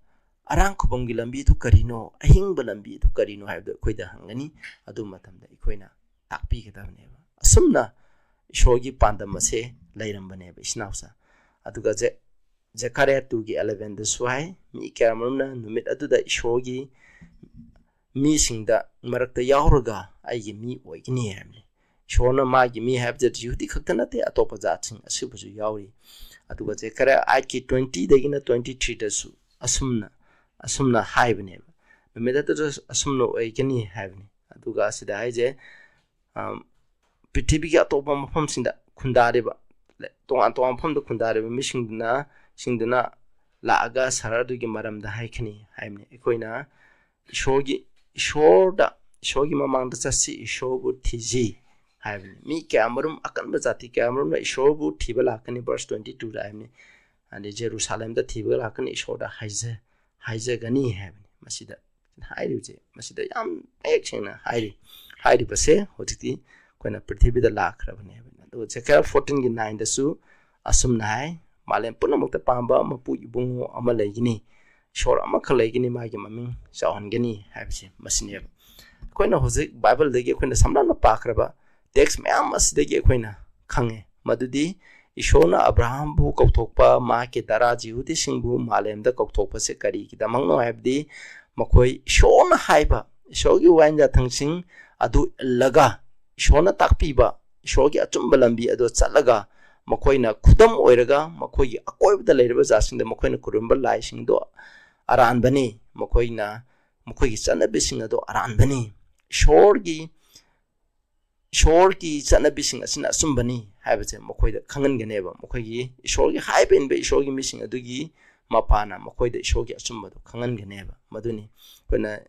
ꯑꯔꯥꯡ ꯈꯨꯕꯝꯒꯤ ꯂꯝꯕꯤꯗꯨ ꯀꯔꯤꯅꯣ, ꯑꯍꯤꯡꯕ ꯂꯝꯕꯤꯗꯨ ꯀꯔꯤꯅꯣ ꯍꯥꯏꯕꯗꯨ ꯑꯩꯈꯣꯏꯗ ꯍꯪꯒꯅꯤ꯫ ꯑꯗꯨ ꯃꯇꯝꯗ ꯑꯩꯈꯣꯏꯅ ꯇꯥꯛꯄꯤꯒꯗꯕꯅꯦꯕ꯫ ꯑꯁꯨꯝꯅ ꯏꯁꯣꯔꯒꯤ ꯄꯥꯟꯗꯝ ꯑꯁꯦ ꯂꯩꯔꯝꯕꯅꯦꯕ, ꯏꯆꯤꯟ ꯏꯅꯥꯎꯁꯦ꯫ ꯑꯗꯨꯒ ꯖꯦ-, ꯖꯦꯀꯥꯔꯤꯌꯥ ꯇꯨꯒꯤ ꯑꯦꯂꯦꯚꯦꯟꯗꯁꯨ ꯍꯥꯏ, ꯃꯤ ꯀꯌꯥ ꯃꯔꯨꯝꯅ ꯅꯨꯃꯤꯠ ꯑꯗꯨꯗ ꯏꯁꯣꯔꯒꯤ ꯃꯤꯁꯤꯡꯗ ꯃꯔꯛꯇ ꯌꯥꯎꯔꯒ ꯑꯩꯒꯤ ꯃꯤ ꯑꯣꯏꯒꯅꯤ ꯍꯥꯏꯕꯅꯤ꯫ ꯏꯁꯣꯔꯅ ꯃꯥꯒꯤ ꯃꯤ ꯍꯥꯏꯕꯁꯦ ꯖꯤꯍꯨꯗꯤ ꯈꯛꯇ ꯅꯠꯇꯦ, ꯑꯇꯣꯞꯄ ꯖꯥꯠꯁꯤꯡ ꯑꯁꯤꯕꯨꯁꯨ ꯌꯥꯎꯔꯤ꯫ ꯑꯗꯨꯒ ꯖꯦꯀꯥꯔꯤꯌꯥ ꯑꯥꯏꯠꯀꯤ ꯇ꯭ꯋꯦꯟꯇꯤꯗꯒꯤꯅ ꯇ꯭ꯋꯦꯟꯇꯤ ꯊ꯭ꯔꯤꯗꯁꯨ ꯑꯁꯨꯝꯅ, ꯑꯁꯨꯝꯅ ꯍꯥꯏꯕꯅꯦꯕ, ꯅꯨꯃꯤꯠ ꯑꯗꯨꯗ ꯑꯁꯨꯝꯅ ꯑꯣꯏꯒꯅꯤ ꯍꯥꯏꯕꯅꯤ꯫ ꯑꯗꯨꯒ ꯑꯁꯤꯗ ꯍꯥꯏꯁꯦ, ꯑꯝ, ꯄ꯭ꯔꯤꯊꯤꯕꯤꯒꯤ ꯑꯇꯣꯞꯄ ꯃꯐꯝꯁꯤꯡꯗ ꯈꯨꯟꯗꯥꯔꯤꯕ, ꯇꯣꯉꯥꯟ ꯇꯣꯉꯥꯟꯕ ꯃꯐꯝꯗ ꯈꯨꯟꯗꯥꯔꯤꯕ ꯃꯤꯁꯤꯡꯗꯨꯅ, ꯁꯤꯡꯗꯨꯅ ꯂꯥꯛꯑꯒ ꯁꯍꯔ ꯑꯗꯨꯒꯤ ꯃꯔꯝꯗ ꯍꯥꯏꯈꯤꯅꯤ ꯍꯥꯏꯕꯅꯤ꯫ ꯑꯩꯈꯣꯏꯅ ꯏꯁꯣꯔꯒꯤ, ꯏꯁꯣꯔꯗ, ꯏꯁꯣꯔꯒꯤ ꯃꯃꯥꯡꯗ ꯆꯠꯁꯤ, ꯏꯁꯣꯔꯕꯨ ꯊꯤꯁꯤ ꯍꯥꯏꯕꯅꯤ꯫ ꯃꯤ ꯀꯌꯥ ꯃꯔꯨꯝ, ꯑꯀꯟꯕ ꯖꯥꯇꯤ ꯀꯌꯥ ꯃꯔꯨꯝꯅ ꯏꯁꯣꯔꯕꯨ ꯊꯤꯕ ꯂꯥꯛꯀꯅꯤ, ꯕꯔꯁ ꯇ꯭ꯋꯦꯟꯇꯤ ꯇꯨꯗ ꯍꯥꯏꯕꯅꯤ꯫ ꯑꯗꯩ ꯖꯦꯔꯨꯁꯥꯂꯦꯝꯗ ꯊꯤꯕ ꯂꯥꯛꯀꯅꯤ, ꯏꯁꯣꯔꯗ ꯍꯥꯏꯖ-, ꯍꯥꯏꯖꯒꯅꯤ ꯍꯥꯏꯕꯅꯤ꯫ ꯃꯁꯤꯗ ꯍꯥꯏꯔꯤꯕꯁꯦ, ꯃꯁꯤꯗ ꯌꯥꯝ ꯃꯌꯦꯛ ꯁꯦꯡꯅ ꯍꯥꯏꯔꯤ꯫ ꯍꯥꯏꯔꯤꯕꯁꯦ ꯍꯧꯖꯤꯛꯇꯤ ꯑꯩꯈꯣꯏꯅ ꯄ꯭ꯔꯤꯊꯤꯕꯤꯗ ꯂꯥꯛꯈ꯭ꯔꯕꯅꯦꯕ꯫ ꯑꯗꯨꯒ ꯖꯦꯀꯥꯔꯤꯌꯥ ꯐꯣꯔꯇꯤꯟꯒꯤ ꯅꯥꯏꯟꯗꯁꯨ ꯑꯁꯨꯝꯅ ꯍꯥꯏ, ꯃꯥꯂꯦꯝ ꯄꯨꯝꯅꯃꯛꯇ ꯄꯥꯟꯕ ꯃꯄꯨ ꯏꯕꯨꯡꯉꯣ ꯑꯃ ꯂꯩꯒꯅꯤ, ꯏꯁꯣꯔ ꯑꯃꯈꯛ ꯂꯩꯒꯅꯤ, ꯃꯥꯒꯤ ꯃꯃꯤꯡ ꯆꯥꯎꯍꯟꯒꯅꯤ ꯍꯥꯏꯕꯁꯦ ꯃꯁꯤꯅꯦꯕ꯫ ꯑꯩꯈꯣꯏꯅ ꯍꯧꯖꯤꯛ ꯕꯥꯏꯕꯜꯗꯒꯤ ꯑꯩꯈꯣꯏꯅ ꯁꯝꯂꯞꯅ ꯄꯥꯈ꯭ꯔꯕ ꯇꯦꯛꯁ ꯃꯌꯥꯝ ꯑꯁꯤꯗꯒꯤ ꯑꯩꯈꯣꯏꯅ ꯈꯪꯉꯦ ꯃꯗꯨꯗꯤ ꯏꯁꯣꯔꯅ ꯑꯕ꯭ꯔꯥꯍꯥꯝꯕꯨ ꯀꯧꯊꯣꯛꯄ, ꯃꯍꯥꯛꯀꯤ ꯗꯔꯥ ꯖꯤꯍꯨꯗꯤꯁꯤꯡꯕꯨ ꯃꯥꯂꯦꯝꯗ ꯀꯧꯊꯣꯛꯄꯁꯦ ꯀꯔꯤꯒꯤꯗꯃꯛꯅꯣ ꯍꯥꯏꯕꯗꯤ ꯃꯈꯣꯏ ꯏꯁꯣꯔꯅ ꯍꯥꯏꯕ ꯏꯁꯣꯔꯒꯤ ꯋꯥꯌꯦꯟ ꯌꯥꯊꯪꯁꯤꯡ ꯑꯗꯨ ꯏꯜꯂꯒ, ꯏꯁꯣꯔꯅ ꯇꯥꯛꯄꯤꯕ ꯏꯁꯣꯔꯒꯤ ꯑꯆꯨꯝꯕ ꯂꯝꯕꯤ ꯑꯗꯨ ꯆꯠꯂꯒ, ꯃꯈꯣꯏꯅ ꯈꯨꯗꯝ ꯑꯣꯏꯔꯒ ꯃꯈꯣꯏꯒꯤ ꯑꯀꯣꯏꯕꯗ ꯂꯩꯔꯤꯕ ꯖꯥꯠꯁꯤꯡꯗ ꯃꯈꯣꯏꯅ ꯈꯨꯔꯨꯝꯕ ꯂꯥꯏꯁꯤꯡꯗꯣ ꯑꯔꯥꯟꯕꯅꯤ, ꯃꯈꯣꯏꯅ, ꯃꯈꯣꯏꯒꯤ ꯆꯠꯅꯕꯤꯁꯤꯡ ꯑꯗꯨ ꯑꯔꯥꯟꯕꯅꯤ, ꯏꯁꯣꯔꯒꯤ, ꯏꯁꯣꯔꯒꯤ ꯆꯠꯅꯕꯤꯁꯤꯡ ꯑꯁꯤꯅ ꯑꯆꯨꯝꯕꯅꯤ ꯍꯥꯏꯕꯁꯦ ꯃꯈꯣꯏꯗ ꯈꯪꯍꯟꯒꯅꯦꯕ꯫ ꯃꯈꯣꯏꯒꯤ ꯏꯁꯣꯔꯒꯤ ꯍꯥꯏꯕ ꯏꯟꯕ ꯏꯁꯣꯔꯒꯤ ꯃꯤꯁꯤꯡ ꯑꯗꯨꯒꯤ ꯃꯄꯥꯅ ꯃꯈꯣꯏꯗ ꯏꯁꯣꯔꯒꯤ ꯑꯆꯨꯝꯕꯗꯣ ꯈꯪꯍꯟꯒꯅꯦꯕ꯫ ꯃꯗꯨꯅꯤ ꯑꯩꯈꯣꯏꯅ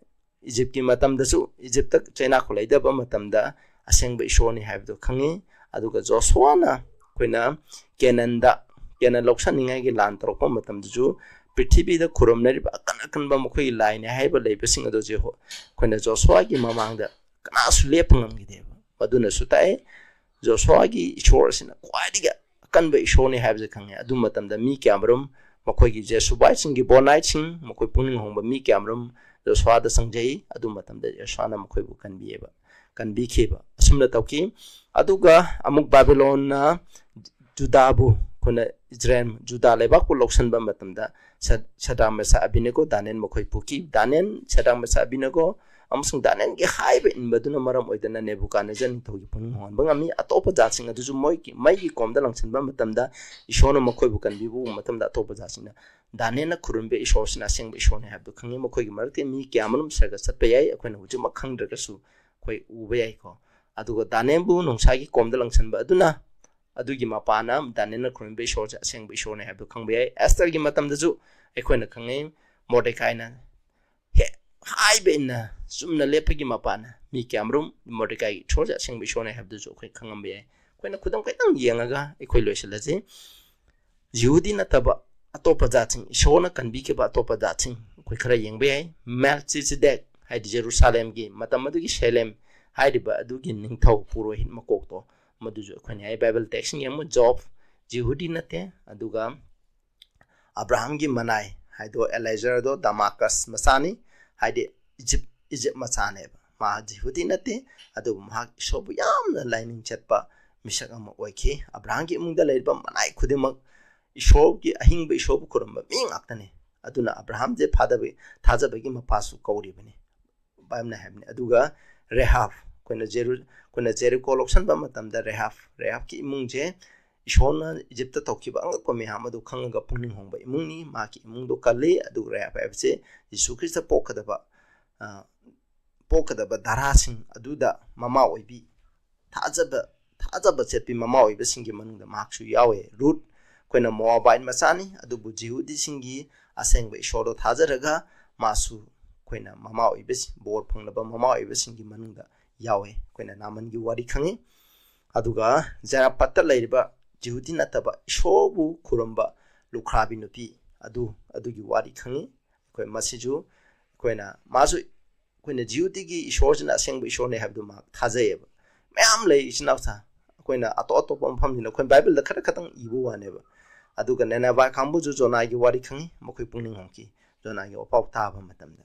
ꯏꯖꯤꯞꯀꯤ ꯃꯇꯝꯗꯁꯨ, ꯏꯖꯤꯞꯇ ꯆꯩꯅꯥ ꯈꯨꯠ ꯂꯩꯗꯕ ꯃꯇꯝꯗ ꯑꯁꯦꯡꯕ ꯏꯁꯣꯔꯅꯤ ꯍꯥꯏꯕꯗꯨ ꯈꯪꯉꯤ꯫ ꯑꯗꯨꯒ ꯖꯣꯁꯨꯋꯥꯅ ꯑꯩꯈꯣꯏꯅ ꯀꯦꯅꯟꯗ, ꯀꯦꯅꯟ ꯂꯧꯁꯟꯅꯤꯡꯉꯥꯏꯒꯤ ꯂꯥꯟ ꯇꯧꯔꯛꯄ ꯃꯇꯝꯗꯁꯨ ꯄ꯭ꯔꯤꯊꯤꯕꯤꯗ ꯈꯨꯔꯨꯝꯅꯔꯤꯕ ꯑꯀꯟ ꯑꯀꯟꯕ ꯃꯈꯣꯏꯒꯤ ꯂꯥꯏꯅꯤ ꯍꯥꯏꯕ ꯂꯩꯕꯁꯤꯡ ꯑꯗꯨ ꯖꯦꯍꯣ-, ꯑꯩꯈꯣꯏꯅ ꯖꯣꯁꯨꯋꯥꯒꯤ ꯃꯃꯥꯡꯗ ꯀꯅꯥꯁꯨ ꯂꯦꯞꯄ ꯉꯝꯈꯤꯗꯦꯕ꯫ ꯃꯗꯨꯅꯁꯨ ꯇꯥꯛꯑꯦ, ꯖꯣꯁꯨꯋꯥꯒꯤ ꯏꯁꯣꯔ ꯑꯁꯤꯅ ꯈ꯭ꯋꯥꯏꯗꯒꯤ ꯑꯀꯟꯕ ꯏꯁꯣꯔꯅꯤ ꯍꯥꯏꯕꯁꯦ ꯈꯪꯉꯦ꯫ ꯑꯗꯨ ꯃꯇꯝꯗ ꯃꯤ ꯀꯌꯥꯃꯔꯨꯝ, ꯃꯈꯣꯏꯒꯤ ꯖꯦꯁꯨꯕꯥꯏꯠꯁꯤꯡꯒꯤ ꯕꯣꯅꯥꯏꯠꯁꯤꯡ, ꯃꯈꯣꯏ ꯄꯨꯛꯅꯤꯡ ꯍꯣꯡꯕ ꯃꯤ ꯀꯌꯥꯃꯔꯨꯝ ꯖꯣꯁꯨꯋꯥꯗ ꯆꯪꯖꯩ꯫ ꯑꯗꯨ ꯃꯇꯝꯗ ꯖꯣꯁꯨꯋꯥꯅ ꯃꯈꯣꯏꯕꯨ ꯀꯟꯕꯤꯌꯦꯕ, ꯀꯟꯕꯤꯈꯤꯕ꯫ ꯑꯁꯨꯝꯅ ꯇꯧꯈꯤ꯫ ꯑꯗꯨꯒ ꯑꯃꯨꯛ ꯕꯥꯕꯤꯂꯣꯟꯅ ꯖꯨꯗꯥꯕꯨ, ꯑꯩꯈꯣꯏꯅ ꯏꯖꯔꯦꯜ, ꯖꯨꯗꯥ ꯂꯩꯕꯥꯛꯄꯨ ꯂꯧꯁꯤꯟꯕ ꯃꯇꯝꯗ ꯁ-, ꯁꯗ꯭ꯔꯥꯛ, ꯃꯦꯁꯥꯛ, ꯑꯕꯤꯗꯅꯦꯒꯣ, ꯗꯥꯅꯤꯌꯦꯜ ꯃꯈꯣꯏ ꯄꯨꯈꯤ꯫ ꯗꯥꯅꯤꯌꯦꯜ, ꯁꯗ꯭ꯔꯥꯛ, ꯃꯦꯁꯥꯛ, ꯑꯕꯤꯗꯅꯦꯒꯣ ꯑꯃꯁꯨꯡ ꯗꯥꯅꯤꯌꯦꯜꯒꯤ ꯍꯥꯏꯕ ꯏꯟꯕꯗꯨꯅ ꯃꯔꯝ ꯑꯣꯏꯗꯅ ꯅꯦꯕꯨꯀꯥꯗꯅꯦꯖꯔ ꯅꯤꯡꯊꯧꯒꯤ ꯄꯨꯛꯅꯤꯡ ꯍꯣꯡꯍꯟꯕ ꯉꯝꯃꯤ꯫ ꯑꯇꯣꯞꯄ ꯖꯥꯠꯁꯤꯡ ꯑꯗꯨꯁꯨ ꯃꯣꯏꯒꯤ ꯃꯩꯒꯤ ꯀꯣꯝꯗ ꯂꯪꯁꯤꯟꯕ ꯃꯇꯝꯗ ꯏꯁꯣꯔꯅ ꯃꯈꯣꯏꯕꯨ ꯀꯟꯕꯤꯕ ꯎꯕ ꯃꯇꯝꯗ ꯑꯇꯣꯞꯄ ꯖꯥꯠꯁꯤꯡꯅ ꯗꯥꯅꯤꯌꯦꯜꯅ ꯈꯨꯔꯨꯝꯕ ꯏꯁꯣꯔꯁꯤꯅ ꯑꯁꯦꯡꯕ ꯏꯁꯣꯔꯅꯤ ꯍꯥꯏꯕꯗꯨ ꯈꯪꯉꯤ꯫ ꯃꯈꯣꯏꯒꯤ ꯃꯔꯛꯇ ꯃꯤ ꯀꯌꯥ ꯑꯃꯔꯣꯝ ꯁꯔꯒ ꯆꯠꯄ ꯌꯥꯏ, ꯑꯩꯈꯣꯏꯅ ꯍꯧꯖꯤꯛꯃꯛ ꯈꯪꯗ꯭ꯔꯒꯁꯨ ꯑꯩꯈꯣꯏ ꯎꯕ ꯌꯥꯏꯀꯣ꯫ ꯑꯗꯨꯒ ꯗꯥꯅꯤꯌꯦꯜꯕꯨ ꯅꯣꯡꯁꯥꯒꯤ ꯀꯣꯝꯗ ꯂꯪꯁꯤꯟꯕ ꯑꯗꯨꯅ ꯑꯗꯨꯒꯤ ꯃꯄꯥꯅ ꯗꯥꯅꯤꯌꯦꯜꯅ ꯈꯨꯔꯨꯝꯕ ꯏꯁꯣꯔꯁꯦ ꯑꯁꯦꯡꯕ ꯏꯁꯣꯔꯅꯤ ꯍꯥꯏꯕꯗꯨ ꯈꯪꯕ ꯌꯥꯏ꯫ ꯑꯦꯁꯇꯔꯒꯤ ꯃꯇꯝꯗꯁꯨ ꯑꯩꯈꯣꯏꯅ ꯈꯪꯉꯤ, ꯃꯣꯔꯗꯦꯀꯥꯏꯅ ꯍꯦꯛ ꯍꯥꯏꯕ ꯏꯟꯅ ꯆꯨꯝꯅ ꯂꯦꯞꯄꯒꯤ ꯃꯄꯥꯅ ꯃꯤ ꯀꯌꯥꯃꯔꯨꯝ ꯃꯣꯔꯗꯦꯀꯥꯏꯒꯤ ꯏꯁꯣꯔꯁꯦ ꯑꯁꯦꯡꯕ ꯏꯁꯣꯔꯅꯤ ꯍꯥꯏꯕꯗꯨꯁꯨ ꯑꯩꯈꯣꯏ ꯈꯪꯉꯝꯕ ꯌꯥꯏ꯫ ꯑꯩꯈꯣꯏꯅ ꯈꯨꯗꯝ ꯈꯤꯇꯪ ꯌꯦꯡꯉꯒ ꯑꯩꯈꯣꯏ ꯂꯣꯏꯁꯤꯜꯂꯁꯤ꯫ ꯌꯍꯨꯗꯤ ꯅꯠꯇꯕ ꯑꯇꯣꯞꯄ ꯖꯥꯠꯁꯤꯡ, ꯏꯁꯣꯔꯅ ꯀꯟꯕꯤꯈꯤꯕ ꯑꯇꯣꯞꯄ ꯖꯥꯠꯁꯤꯡ ꯑꯩꯈꯣꯏ ꯈꯔ ꯌꯦꯡꯕ ꯌꯥꯏ꯫ ꯃꯦꯜꯆꯤꯖꯦꯗꯦꯛ ꯍꯥꯏꯗꯤ ꯖꯦꯔꯨꯁꯥꯂꯦꯝꯒꯤ ꯃꯇꯝ ꯑꯗꯨꯒꯤ ꯁꯦꯂꯦꯝ ꯍꯥꯏꯔꯤꯕ ꯑꯗꯨꯒꯤ ꯅꯤꯡꯊꯧ ꯄꯨꯔꯣꯍꯤꯠ ꯃꯀꯣꯛꯇꯣ, ꯃꯗꯨꯁꯨ ꯑꯩꯈꯣꯏꯅ ꯌꯥꯏ꯫ ꯕꯥꯏꯕꯜ ꯇꯦꯛꯁꯁꯤꯡ ꯌꯦꯡꯉꯨ, ꯖꯣꯕ ꯌꯍꯨꯗꯤ ꯅꯠꯇꯦ, ꯑꯗꯨꯒ ꯑꯕ꯭ꯔꯥꯍꯥꯝꯒꯤ ꯃꯅꯥꯏ ꯍꯥꯏꯗꯣ ꯑꯦꯂꯥꯏꯖꯔꯗꯣ ꯗꯃꯥꯀꯁ ꯃꯆꯥꯅꯤ, ꯍꯥꯏꯗꯤ ꯏꯖꯤꯞ, ꯏꯖꯤꯞ ꯃꯆꯥꯅꯦꯕ꯫ ꯃꯥ ꯌꯍꯨꯗꯤ ꯅꯠꯇꯦ, ꯑꯗꯨꯕꯨ ꯃꯍꯥꯛ ꯏꯁꯣꯔꯕꯨ ꯌꯥꯝꯅ ꯂꯥꯏꯅꯤꯡ ꯆꯠꯄ ꯃꯤꯁꯛ ꯑꯃ ꯑꯣꯏꯈꯤ꯫ ꯑꯕ꯭ꯔꯥꯍꯥꯝꯒꯤ ꯏꯃꯨꯡꯗ ꯂꯩꯔꯤꯕ ꯃꯅꯥꯏ ꯈꯨꯗꯤꯡꯃꯛ ꯏꯁꯣꯔꯒꯤ, ꯑꯍꯤꯡꯕ ꯏꯁꯣꯔꯕꯨ ꯈꯨꯔꯨꯝꯕ ꯃꯤ ꯉꯥꯛꯇꯅꯤ꯫ ꯑꯗꯨꯅ ꯑꯕ꯭ꯔꯥꯍꯥꯝꯁꯦ ꯊꯥꯖꯕ, ꯊꯥꯖꯕꯒꯤ ꯃꯄꯥꯁꯨ ꯀꯧꯔꯤꯕꯅꯤ꯫ ꯄꯥꯏꯕꯅ ꯍꯥꯏꯕꯅꯤ꯫ ꯑꯗꯨꯒ ꯔꯦꯍꯥꯕ, ꯑꯩꯈꯣꯏꯅ ꯖꯦꯔꯨ-, ꯑꯩꯈꯣꯏꯅ ꯖꯦꯔꯤꯀꯣ ꯂꯧꯁꯟꯕ ꯃꯇꯝꯗ ꯔꯦꯍꯥꯕ, ꯔꯦꯍꯥꯕꯀꯤ ꯏꯃꯨꯡꯁꯦ ꯏꯁꯣꯔꯅ ꯏꯖꯤꯞꯇ ꯇꯧꯈꯤꯕ ꯑꯉꯛꯄ ꯃꯌꯥꯝ ꯑꯗꯨ ꯈꯪꯉꯒ ꯄꯨꯛꯅꯤꯡ ꯍꯣꯡꯕ ꯏꯃꯨꯡꯅꯤ꯫ ꯃꯍꯥꯛꯀꯤ ꯏꯃꯨꯡꯗꯣ ꯀꯜꯂꯤ꯫ ꯑꯗꯨꯒ ꯔꯦꯍꯥꯕ ꯍꯥꯏꯕꯁꯦ ꯖꯤꯁꯨ ꯈ꯭ꯔꯤꯁꯇ ꯄꯣꯛꯀꯗꯕ, ꯑ, ꯄꯣꯛꯀꯗꯕ ꯙꯔꯥꯁꯤꯡ ꯑꯗꯨꯗ ꯃꯃꯥ ꯑꯣꯏꯕꯤ, ꯊꯥꯖꯕ, ꯊꯥꯖꯕ ꯆꯠꯄꯤ ꯃꯃꯥ ꯑꯣꯏꯕꯁꯤꯡꯒꯤ ꯃꯅꯨꯡꯗ ꯃꯍꯥꯛꯁꯨ ꯌꯥꯎꯋꯦ꯫ ꯔꯨꯠ, ꯑꯩꯈꯣꯏꯅ ꯃꯣꯋꯥꯕꯥꯏꯠ ꯃꯆꯥꯅꯤ, ꯑꯗꯨꯕꯨ ꯖꯤꯍꯨꯗꯤꯁꯤꯡꯒꯤ ꯑꯁꯦꯡꯕ ꯏꯁꯣꯔꯗꯣ ꯊꯥꯖꯔꯒ ꯃꯥꯁꯨ ꯑꯩꯈꯣꯏꯅ ꯃꯃꯥ ꯑꯣꯏꯕꯁꯤ, ꯕꯣꯔ ꯐꯪꯂꯕ ꯃꯃꯥ ꯑꯣꯏꯕꯁꯤꯡꯒꯤ ꯃꯅꯨꯡꯗ ꯌꯥꯎꯋꯦ꯫ ꯑꯩꯈꯣꯏꯅ ꯅꯥꯃꯟꯒꯤ ꯋꯥꯔꯤ ꯈꯪꯉꯤ꯫ ꯑꯗꯨꯒ ꯖꯔꯥꯄꯠꯇ ꯂꯩꯔꯤꯕ ꯖꯤꯍꯨꯗꯤ ꯅꯠꯇꯕ ꯏꯁꯣꯔꯕꯨ ꯈꯨꯔꯨꯝꯕ ꯂꯨꯈ꯭ꯔꯥꯕꯤ ꯅꯨꯄꯤ ꯑꯗꯨ, ꯑꯗꯨꯒꯤ ꯋꯥꯔꯤ ꯈꯪꯉꯤ꯫ ꯑꯩꯈꯣꯏ ꯃꯁꯤꯁꯨ ꯑꯩꯈꯣꯏꯅ, ꯃꯥꯁꯨ ꯑꯩꯈꯣꯏꯅ ꯖꯤꯍꯨꯗꯤꯒꯤ ꯏꯁꯣꯔꯁꯤꯅ ꯑꯁꯦꯡꯕ ꯏꯁꯣꯔꯅꯤ ꯍꯥꯏꯕꯗꯨ ꯃꯍꯥꯛ ꯊꯥꯖꯩꯌꯦꯕ꯫ ꯃꯌꯥꯝ ꯂꯩ, ꯏꯆꯤꯟ ꯏꯅꯥꯎꯁꯥ, ꯑꯩꯈꯣꯏꯅ ꯑꯇꯣꯞ ꯑꯇꯣꯞꯄ ꯃꯐꯝꯁꯤꯡꯗ ꯑꯩꯈꯣꯏ ꯕꯥꯏꯕꯜꯗ ꯈꯔ ꯈꯛꯇꯪ ꯏꯕ ꯋꯥꯅꯦꯕ꯫ ꯑꯗꯨꯒ ꯅꯤꯅꯦꯚꯦ ꯀꯥꯡꯕꯨꯁꯨ ꯖꯣꯅꯥꯒꯤ ꯋꯥꯔꯤ ꯈꯪꯉꯤ, ꯃꯈꯣꯏ ꯄꯨꯛꯅꯤꯡ ꯍꯣꯡꯈꯤ ꯖꯣꯅꯥꯒꯤ ꯋꯥꯄꯥꯎ ꯇꯥꯕ ꯃꯇꯝꯗ꯫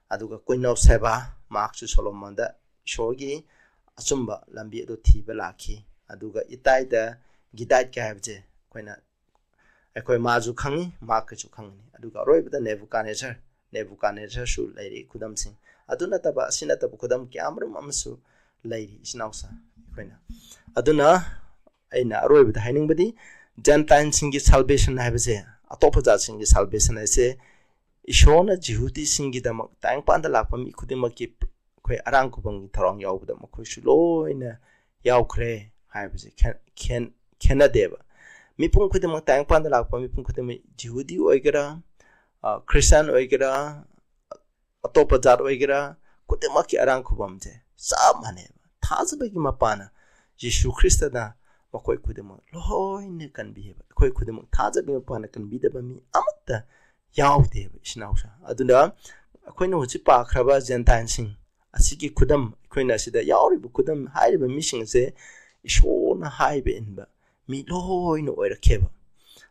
ꯑꯗꯨꯒ ꯀ꯭ꯋꯤꯟ ꯑꯣꯐ ꯁꯦꯕꯥ, ꯃꯍꯥꯛꯁꯨ ꯁꯣꯂꯣꯃꯣꯟꯗ ꯏꯁꯣꯔꯒꯤ ꯑꯆꯨꯝꯕ ꯂꯝꯕꯤ ꯑꯗꯨ ꯊꯤꯕ ꯂꯥꯛꯈꯤ꯫ ꯑꯗꯨꯒ ꯏꯇꯥꯏꯗ ꯒꯤꯗꯥꯏꯠꯀ ꯍꯥꯏꯕꯁꯦ ꯑꯩꯈꯣꯏꯅ, ꯑꯩꯈꯣꯏ ꯃꯥꯁꯨ ꯈꯪꯉꯤ, ꯃꯍꯥꯛꯀꯁꯨ ꯈꯪꯉꯤ꯫ ꯑꯗꯨꯒ ꯑꯔꯣꯏꯕꯗ ꯅꯦꯕꯨꯀꯥꯅꯦꯁꯔ, ꯅꯦꯕꯨꯀꯥꯅꯦꯁꯔꯁꯨ ꯂꯩꯔꯤ ꯈꯨꯗꯝꯁꯤꯡ꯫ ꯑꯗꯨ ꯅꯠꯇꯕ, ꯑꯁꯤ ꯅꯠꯇꯕ ꯈꯨꯗꯝ ꯀꯌꯥꯃꯔꯨꯝ ꯑꯃꯁꯨ ꯂꯩꯔꯤ, ꯏꯆꯤꯟ ꯏꯅꯥꯎꯁꯥ, ꯑꯩꯈꯣꯏꯅ꯫ ꯑꯗꯨꯅ ꯑꯩꯅ ꯑꯔꯣꯏꯕꯗ ꯍꯥꯏꯅꯤꯡꯕꯗꯤ, ꯖꯦꯟꯇꯥꯏꯜꯁꯤꯡꯒꯤ ꯁꯥꯜꯕꯦꯁꯟ ꯍꯥꯏꯕꯁꯦ, ꯑꯇꯣꯞꯄ ꯖꯥꯠꯁꯤꯡꯒꯤ ꯁꯥꯜꯕꯦꯁꯟ ꯍꯥꯏꯁꯦ, ꯏꯁꯣꯔꯅ ꯖꯤꯍꯨꯗꯤꯁꯤꯡꯒꯤꯗꯃꯛ ꯇꯥꯏꯕꯪꯄꯥꯟꯗ ꯂꯥꯛꯄ ꯃꯤ ꯈꯨꯗꯤꯡꯃꯛꯀꯤ ꯑꯩꯈꯣꯏ ꯑꯔꯥꯡ ꯈꯨꯕꯝꯒꯤ ꯊꯧꯔꯥꯡ ꯌꯥꯎꯕꯗ ꯃꯈꯣꯏꯁꯨ ꯂꯣꯏꯅ ꯌꯥꯎꯈ꯭ꯔꯦ ꯍꯥꯏꯕꯁꯦ ꯈꯦ-, ꯈꯦꯟ-, ꯈꯦꯟꯅꯗꯦꯕ꯫ ꯃꯤꯄꯨꯝ ꯈꯨꯗꯤꯡꯃꯛ, ꯇꯥꯏꯕꯪꯄꯥꯟꯗ ꯂꯥꯛꯄ ꯃꯤꯄꯨꯝ ꯈꯨꯗꯤꯡꯃꯛ, ꯖꯤꯍꯨꯗꯤ ꯑꯣꯏꯒꯦꯔꯥ, ꯑ, ꯈ꯭ꯔꯤꯁꯇꯥꯟ ꯑꯣꯏꯒꯦꯔꯥ, ꯑꯇꯣꯞꯄ ꯖꯥꯠ ꯑꯣꯏꯒꯦꯔꯥ, ꯈꯨꯗꯤꯡꯃꯛꯀꯤ ꯑꯔꯥꯡ ꯈꯨꯕꯝꯁꯦ ꯆꯞ ꯃꯥꯟꯅꯩꯕ꯫ ꯊꯥꯖꯕꯒꯤ ꯃꯄꯥꯅ, ꯖꯤꯁꯨ ꯈ꯭ꯔꯤꯁꯇꯅ ꯃꯈꯣꯏ ꯈꯨꯗꯤꯡꯃꯛ ꯂꯣꯏꯅ ꯀꯟꯕꯤꯑꯕ꯫ ꯑꯩꯈꯣꯏ ꯈꯨꯗꯤꯡꯃꯛ ꯊꯥꯖꯕꯒꯤ ꯃꯄꯥꯅ ꯀꯟꯕꯤꯗꯕ ꯃꯤ ꯑꯃꯠꯇ ꯌꯥꯎꯗꯦꯕ, ꯏꯆꯤꯟ ꯏꯅꯥꯎꯁꯥ꯫ ꯑꯗꯨꯅ ꯑꯩꯈꯣꯏꯅ ꯍꯧꯖꯤꯛ ꯄꯥꯈ꯭ꯔꯕ ꯖꯦꯟꯇꯥꯏꯜꯁꯤꯡ ꯑꯁꯤꯒꯤ ꯈꯨꯗꯝ, ꯑꯩꯈꯣꯏꯅ ꯑꯁꯤꯗ ꯌꯥꯎꯔꯤꯕ ꯈꯨꯗꯝ, ꯍꯥꯏꯔꯤꯕ ꯃꯤꯁꯤꯡ ꯑꯁꯦ ꯏꯁꯣꯔꯅ ꯍꯥꯏꯕ ꯏꯟꯕ ꯃꯤ ꯂꯣꯏꯅ ꯑꯣꯏꯔꯛꯈꯤꯕ꯫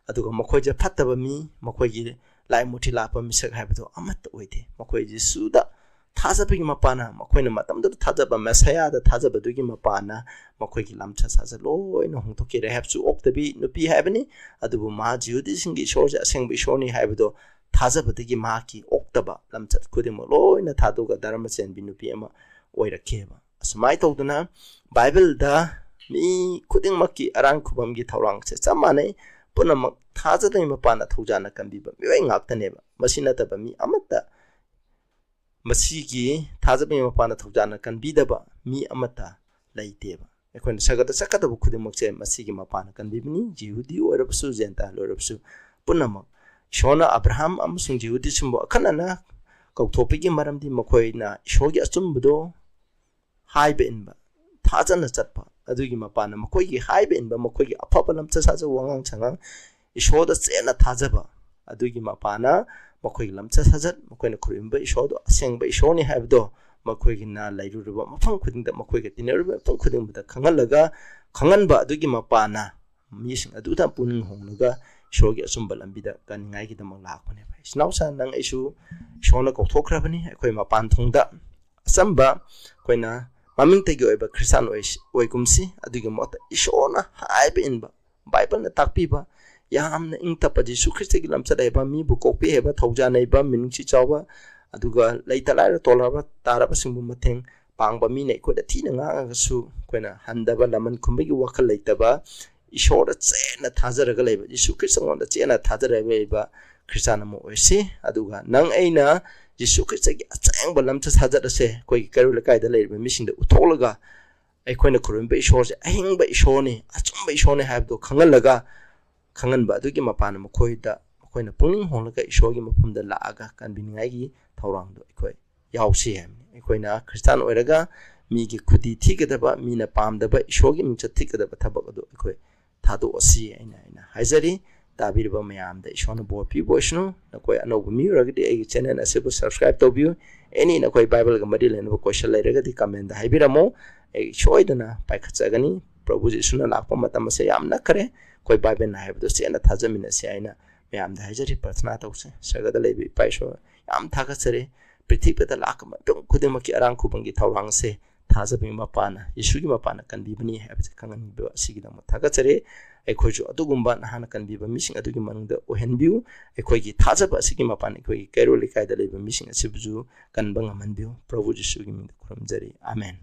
ꯑꯗꯨꯒ ꯃꯈꯣꯏꯁꯦ ꯐꯠꯇꯕ ꯃꯤ, ꯃꯈꯣꯏꯒꯤ ꯂꯥꯏ ꯃꯨꯔꯇꯤ ꯂꯥꯠꯄ ꯃꯤꯁꯛ ꯍꯥꯏꯕꯗꯣ ꯑꯃꯠꯇ ꯑꯣꯏꯗꯦ꯫ ꯃꯈꯣꯏ ꯖꯤꯁꯨꯗ ꯊꯥꯖꯕꯒꯤ ꯃꯄꯥꯅ, ꯃꯈꯣꯏꯅ ꯃꯇꯝꯗꯨꯗ ꯊꯥꯖꯕ ꯃꯦꯁꯥꯌꯥꯗ ꯊꯥꯖꯕꯗꯨꯒꯤ ꯃꯄꯥꯅ ꯃꯈꯣꯏꯒꯤ ꯂꯝꯆꯠ ꯁꯥꯖꯠ ꯂꯣꯏꯅ ꯍꯣꯡꯗꯣꯛꯈꯤ꯫ ꯔꯦꯍꯥꯕꯁꯨ ꯑꯣꯛꯇꯕꯤ ꯅꯨꯄꯤ ꯍꯥꯏꯕꯅꯤ, ꯑꯗꯨꯕꯨ ꯃꯥ ꯖꯤꯍꯨꯗꯤꯁꯤꯡꯒꯤ ꯏꯁꯣꯔꯁꯦ ꯑꯁꯦꯡꯕ ꯏꯁꯣꯔꯅꯤ ꯍꯥꯏꯕꯗꯣ ꯊꯥꯖꯕꯗꯒꯤ ꯃꯍꯥꯛꯀꯤ ꯑꯣꯛ-, ꯇꯕ ꯂꯝꯆꯠ ꯈꯨꯗꯤꯡꯃꯛ ꯂꯣꯏꯅ ꯊꯥꯗꯣꯛꯑꯒ ꯙꯔꯃ ꯆꯦꯟꯕꯤ ꯅꯨꯄꯤ ꯑꯃ ꯑꯣꯏꯔꯛꯈꯤꯕ꯫ ꯑꯁꯨꯃꯥꯏꯅ ꯇꯧꯗꯅ ꯕꯥꯏꯕꯜꯗ ꯃꯤ ꯈꯨꯗꯤꯡꯃꯛꯀꯤ ꯑꯔꯥꯟ ꯈꯨꯕꯝꯒꯤ ꯊꯧꯔꯥꯡꯁꯦ ꯆꯞ ꯃꯥꯟꯅꯩ꯫ ꯄꯨꯝꯅꯃꯛ ꯊꯥꯖꯗꯕꯒꯤ ꯃꯄꯥꯟꯅ ꯊꯧꯖꯥꯅ ꯀꯟꯕꯤꯕ ꯃꯤꯑꯣꯏ ꯉꯥꯛꯇꯅꯦꯕ꯫ ꯃꯁꯤ ꯅꯠꯇꯕ ꯃꯤ ꯑꯃꯠꯇ, ꯃꯁꯤꯒꯤ ꯊꯥꯖꯕꯒꯤ ꯃꯄꯥꯟꯅ ꯊꯧꯖꯥꯅ ꯀꯟꯕꯤꯗꯕ ꯃꯤ ꯑꯃꯠꯇ ꯂꯩꯇꯦꯕ꯫ ꯑꯩꯈꯣꯏꯅ ꯁꯒꯠꯇ ꯆꯠꯀꯗꯕ ꯈꯨꯗꯤꯡꯃꯛꯁꯦ ꯃꯁꯤꯒꯤ ꯃꯄꯥꯟꯅ ꯀꯟꯕꯤꯕꯅꯤ꯫ ꯖꯤꯍꯨꯗꯤ ꯑꯣꯏꯔꯕꯁꯨ, ꯖꯦꯟꯇꯥꯏꯜ ꯑꯣꯏꯔꯕꯁꯨ, ꯄꯨꯝꯅꯃꯛ꯫ ꯏꯁꯣꯔꯅ ꯑꯕ꯭ꯔꯥꯍꯥꯝ ꯑꯃꯁꯨꯡ ꯖꯤꯍꯨꯗꯤꯁꯤꯡꯕꯨ ꯑꯈꯟꯅꯅ ꯀꯧꯊꯣꯛꯄꯒꯤ ꯃꯔꯝꯗꯤ ꯃꯈꯣꯏꯅ ꯏꯁꯣꯔꯒꯤ ꯑꯆꯨꯝꯕꯗꯣ ꯍꯥꯏꯕ ꯏꯟꯕ, ꯊꯥꯖꯅ ꯆꯠꯄ, ꯑꯗꯨꯒꯤ ꯃꯄꯥꯟꯅ ꯃꯈꯣꯏꯒꯤ ꯍꯥꯏꯕ ꯏꯟꯕ, ꯃꯈꯣꯏꯒꯤ ꯑꯐꯕ ꯂꯝꯆꯠ ꯁꯥꯖꯠ, ꯋꯥꯉꯥꯡ ꯁꯉꯥꯡ, ꯏꯁꯣꯔꯗ ꯆꯦꯠꯅ ꯊꯥꯖꯕ, ꯑꯗꯨꯒꯤ ꯃꯄꯥꯟꯅ ꯃꯈꯣꯏꯒꯤ ꯂꯝꯆꯠ ꯁꯥꯖꯠ, ꯃꯈꯣꯏꯅ ꯈꯨꯔꯨꯝꯕ ꯏꯁꯣꯔꯗꯣ ꯑꯁꯦꯡꯕ ꯏꯁꯣꯔꯅꯤ ꯍꯥꯏꯕꯗꯣ ꯃꯈꯣꯏꯒꯤꯅ ꯂꯩꯔꯨꯔꯤꯕ ꯃꯐꯝ ꯈꯨꯗꯤꯡꯗ, ꯃꯈꯣꯏꯒ ꯇꯤꯟꯅꯔꯤꯕ ꯃꯐꯝ ꯈꯨꯗꯤꯡꯃꯛꯇ ꯈꯪꯍꯜꯂꯒ, ꯈꯪꯍꯟꯕ, ꯑꯗꯨꯒꯤ ꯃꯄꯥꯟꯅ ꯃꯤꯁꯤꯡ ꯑꯗꯨꯗ ꯄꯨꯛꯅꯤꯡ ꯍꯣꯡꯂꯒ ꯏꯁꯣꯔꯒꯤ ꯑꯆꯨꯝꯕ ꯂꯝꯕꯤꯗ ꯀꯟꯅꯤꯡꯉꯥꯏꯒꯤꯗꯃꯛ ꯂꯥꯛꯄꯅꯦꯕ꯫ ꯏꯆꯤꯟ ꯏꯅꯥꯎꯁꯥ, ꯅꯪ ꯑꯩꯁꯨ ꯏꯁꯣꯔꯅ ꯀꯧꯊꯣꯛꯈ꯭ꯔꯕꯅꯤ꯫ ꯑꯩꯈꯣꯏ ꯃꯄꯥꯟ ꯊꯣꯡꯗ ꯑꯆꯝꯕ, ꯑꯩꯈꯣꯏꯅ ꯃꯃꯤꯡꯇꯒꯤ ꯑꯣꯏꯕ ꯈ꯭ꯔꯤꯁꯇꯥꯟ ꯑꯣꯏ-, ꯑꯣꯏꯒꯨꯝꯁꯤ꯫ ꯑꯗꯨꯒꯤ ꯃꯍꯨꯠꯇ ꯏꯁꯣꯔꯅ ꯍꯥꯏꯕ ꯏꯟꯕ, ꯕꯥꯏꯕꯜꯅ ꯇꯥꯛꯄꯤꯕ, ꯌꯥꯝꯅ ꯏꯪ ꯇꯞꯄ, ꯖꯤꯁꯨ ꯈ꯭ꯔꯤꯁꯇꯒꯤ ꯂꯝꯆꯠ ꯍꯩꯕ, ꯃꯤꯕꯨ ꯀꯣꯛꯄꯤ ꯍꯩꯕ, ꯊꯧꯖꯥꯟ ꯍꯩꯕ, ꯃꯤꯅꯨꯡꯁꯤ ꯆꯥꯎꯕ, ꯑꯗꯨꯒ ꯂꯩꯇ ꯂꯥꯏꯔ ꯇꯣꯜꯂꯕ ꯇꯥꯔꯕꯁꯤꯡꯕꯨ ꯃꯇꯦꯡ ꯄꯥꯡꯕ ꯃꯤꯅ ꯑꯩꯈꯣꯏꯗ ꯊꯤꯅ ꯉꯥꯡꯉꯒꯁꯨ ꯑꯩꯈꯣꯏꯅ ꯍꯟꯗꯕ, ꯂꯃꯟ ꯈꯨꯝꯕꯒꯤ ꯋꯥꯈꯜ ꯂꯩꯇꯕ, ꯏꯁꯣꯔꯗ ꯆꯦꯠꯅ ꯊꯥꯖꯔꯒ ꯂꯩꯕ, ꯖꯤꯁꯨ ꯈ꯭ꯔꯤꯁꯇꯉꯣꯟꯗ ꯆꯦꯠꯅ ꯊꯥꯖꯔꯒ ꯂꯩꯕ ꯈ꯭ꯔꯤꯁꯇꯥꯟ ꯑꯃ ꯑꯣꯏꯁꯤ꯫ ꯑꯗꯨꯒ ꯅꯪ ꯑꯩꯅ ꯖꯤꯁꯨ ꯈ꯭ꯔꯤꯁꯇꯒꯤ ꯑꯁꯦꯡꯕ ꯂꯝꯆꯠ ꯁꯥꯖꯠ ꯑꯁꯦ ꯑꯩꯈꯣꯏꯒꯤ ꯀꯩꯔꯣꯜ ꯂꯩꯀꯥꯏꯗ ꯂꯩꯔꯤꯕ ꯃꯤꯁꯤꯡꯗ ꯎꯠꯊꯣꯛꯂꯒ, ꯑꯩꯈꯣꯏꯅ ꯈꯨꯔꯨꯝꯕ ꯏꯁꯣꯔꯁꯦ ꯑꯍꯤꯡꯕ ꯏꯁꯣꯔꯅꯤ, ꯑꯆꯨꯝꯕ ꯏꯁꯣꯔꯅꯤ ꯍꯥꯏꯕꯗꯣ ꯈꯪꯍꯜꯂꯒ, ꯈꯪꯍꯟꯕ ꯑꯗꯨꯒꯤ ꯃꯄꯥꯟꯅ ꯃꯈꯣꯏꯗ, ꯃꯈꯣꯏꯅ ꯄꯨꯛꯅꯤꯡ ꯍꯣꯡꯂꯒ ꯏꯁꯣꯔꯒꯤ ꯃꯐꯝꯗ ꯂꯥꯛꯑꯒ ꯀꯟꯕꯤꯅꯤꯡꯉꯥꯏꯒꯤ ꯊꯧꯔꯥꯡꯗꯣ ꯑꯩꯈꯣꯏ ꯌꯥꯎꯁꯤ ꯍꯥꯏꯕꯅꯤ꯫ ꯑꯩꯈꯣꯏꯅ ꯈ꯭ꯔꯤꯁꯇꯥꯟ ꯑꯣꯏꯔꯒ ꯃꯤꯒꯤ ꯈꯨꯗꯤ ꯊꯤꯒꯗꯕ, ꯃꯤꯅ ꯄꯥꯝꯗꯕ, ꯏꯁꯣꯔꯒꯤ ꯃꯤꯡꯆꯠ ꯊꯤꯒꯗꯕ ꯊꯕꯛ ꯑꯗꯨ ꯑꯩꯈꯣꯏ ꯊꯥꯗꯣꯛꯑꯁꯤ ꯍꯥꯏꯅ ꯑꯩꯅ ꯍꯥꯏꯖꯔꯤ꯫ ꯇꯥꯕꯤꯔꯤꯕ ꯃꯌꯥꯝꯗ ꯏꯁꯣꯔꯅ ꯕꯣꯔ ꯄꯤꯕ ꯑꯣꯏꯁꯅꯨ꯫ ꯅꯈꯣꯏ ꯑꯅꯧꯕ ꯃꯤ ꯑꯣꯏꯔꯒꯗꯤ ꯑꯩꯒꯤ ꯆꯦꯅꯦꯜ ꯑꯁꯤꯕꯨ ꯁꯕꯁꯀ꯭ꯔꯥꯏꯕ ꯇꯧꯕꯤꯌꯨ꯫ ꯑꯦꯅꯤ ꯅꯈꯣꯏ ꯕꯥꯏꯕꯜꯒ ꯃꯔꯤ ꯂꯩꯅꯕ ꯀꯣꯏꯁꯟ ꯂꯩꯔꯒꯗꯤ ꯀꯃꯦꯟꯗ ꯍꯥꯏꯕꯤꯔꯝꯃꯨ, ꯑꯩ ꯁꯣꯏꯗꯅ ꯄꯥꯏꯈꯠꯆꯒꯅꯤ꯫ ꯄ꯭ꯔꯚꯨ ꯖꯤꯁꯨꯅ ꯂꯥꯛꯄ ꯃꯇꯝ ꯑꯁꯦ ꯌꯥꯝ ꯅꯛꯈꯔꯦ꯫ ꯑꯩꯈꯣꯏ ꯕꯥꯏꯕꯜꯅ ꯍꯥꯏꯕꯗꯣ ꯆꯦꯠꯅ ꯊꯥꯖꯃꯤꯟꯅꯁꯤ ꯍꯥꯏꯅ ꯃꯌꯥꯝꯗ ꯍꯥꯏꯖꯔꯤ꯫ ꯄ꯭ꯔꯊꯅꯥ ꯇꯧꯁꯤ꯫ ꯁꯔꯒꯗ ꯂꯩꯕ ꯏꯄꯥ ꯏꯁꯣꯔ, ꯌꯥꯝ ꯊꯥꯒꯠꯆꯔꯤ꯫ ꯄ꯭ꯔꯤꯊꯤꯕꯤꯗ ꯂꯥꯛꯄ ꯃꯤꯄꯨꯝ ꯈꯨꯗꯤꯡꯃꯛꯀꯤ ꯑꯔꯥꯡ ꯈꯨꯕꯝꯒꯤ ꯊꯧꯔꯥꯡ ꯑꯁꯦ ꯊꯥꯖꯕꯒꯤ ꯃꯄꯥꯟꯅ, ꯌꯤꯁꯨꯒꯤ ꯃꯄꯥꯟꯅ ꯀꯟꯕꯤꯕꯅꯤ ꯍꯥꯏꯕꯁꯦ ꯈꯪꯍꯟꯕꯤꯕ ꯑꯁꯤꯒꯤꯗꯃꯛ ꯊꯥꯒꯠꯆꯔꯤ꯫ ꯑꯩꯈꯣꯏꯁꯨ ꯑꯗꯨꯒꯨꯝꯕ ꯅꯍꯥꯛꯅ ꯀꯟꯕꯤꯕ ꯃꯤꯁꯤꯡ ꯑꯗꯨꯒꯤ ꯃꯅꯨꯡꯗ ꯑꯣꯏꯍꯟꯕꯤꯌꯨ꯫ ꯑꯩꯈꯣꯏꯒꯤ ꯊꯥꯖꯕ ꯑꯁꯤꯒꯤ ꯃꯄꯥꯟ ꯑꯩꯈꯣꯏꯒꯤ ꯀꯩꯔꯣꯜ ꯂꯩꯀꯥꯏꯗ ꯂꯩꯕ ꯃꯤꯁꯤꯡ ꯑꯁꯤꯕꯨꯁꯨ ꯀꯟꯕ ꯉꯝꯍꯟꯕꯤꯌꯨ꯫ ꯄ꯭ꯔꯚꯨ ꯖꯤꯁꯨꯒꯤ ꯃꯤꯡꯗ ꯈꯨꯔꯨꯝꯖꯔꯤ, ꯑꯥꯃꯦꯟ꯫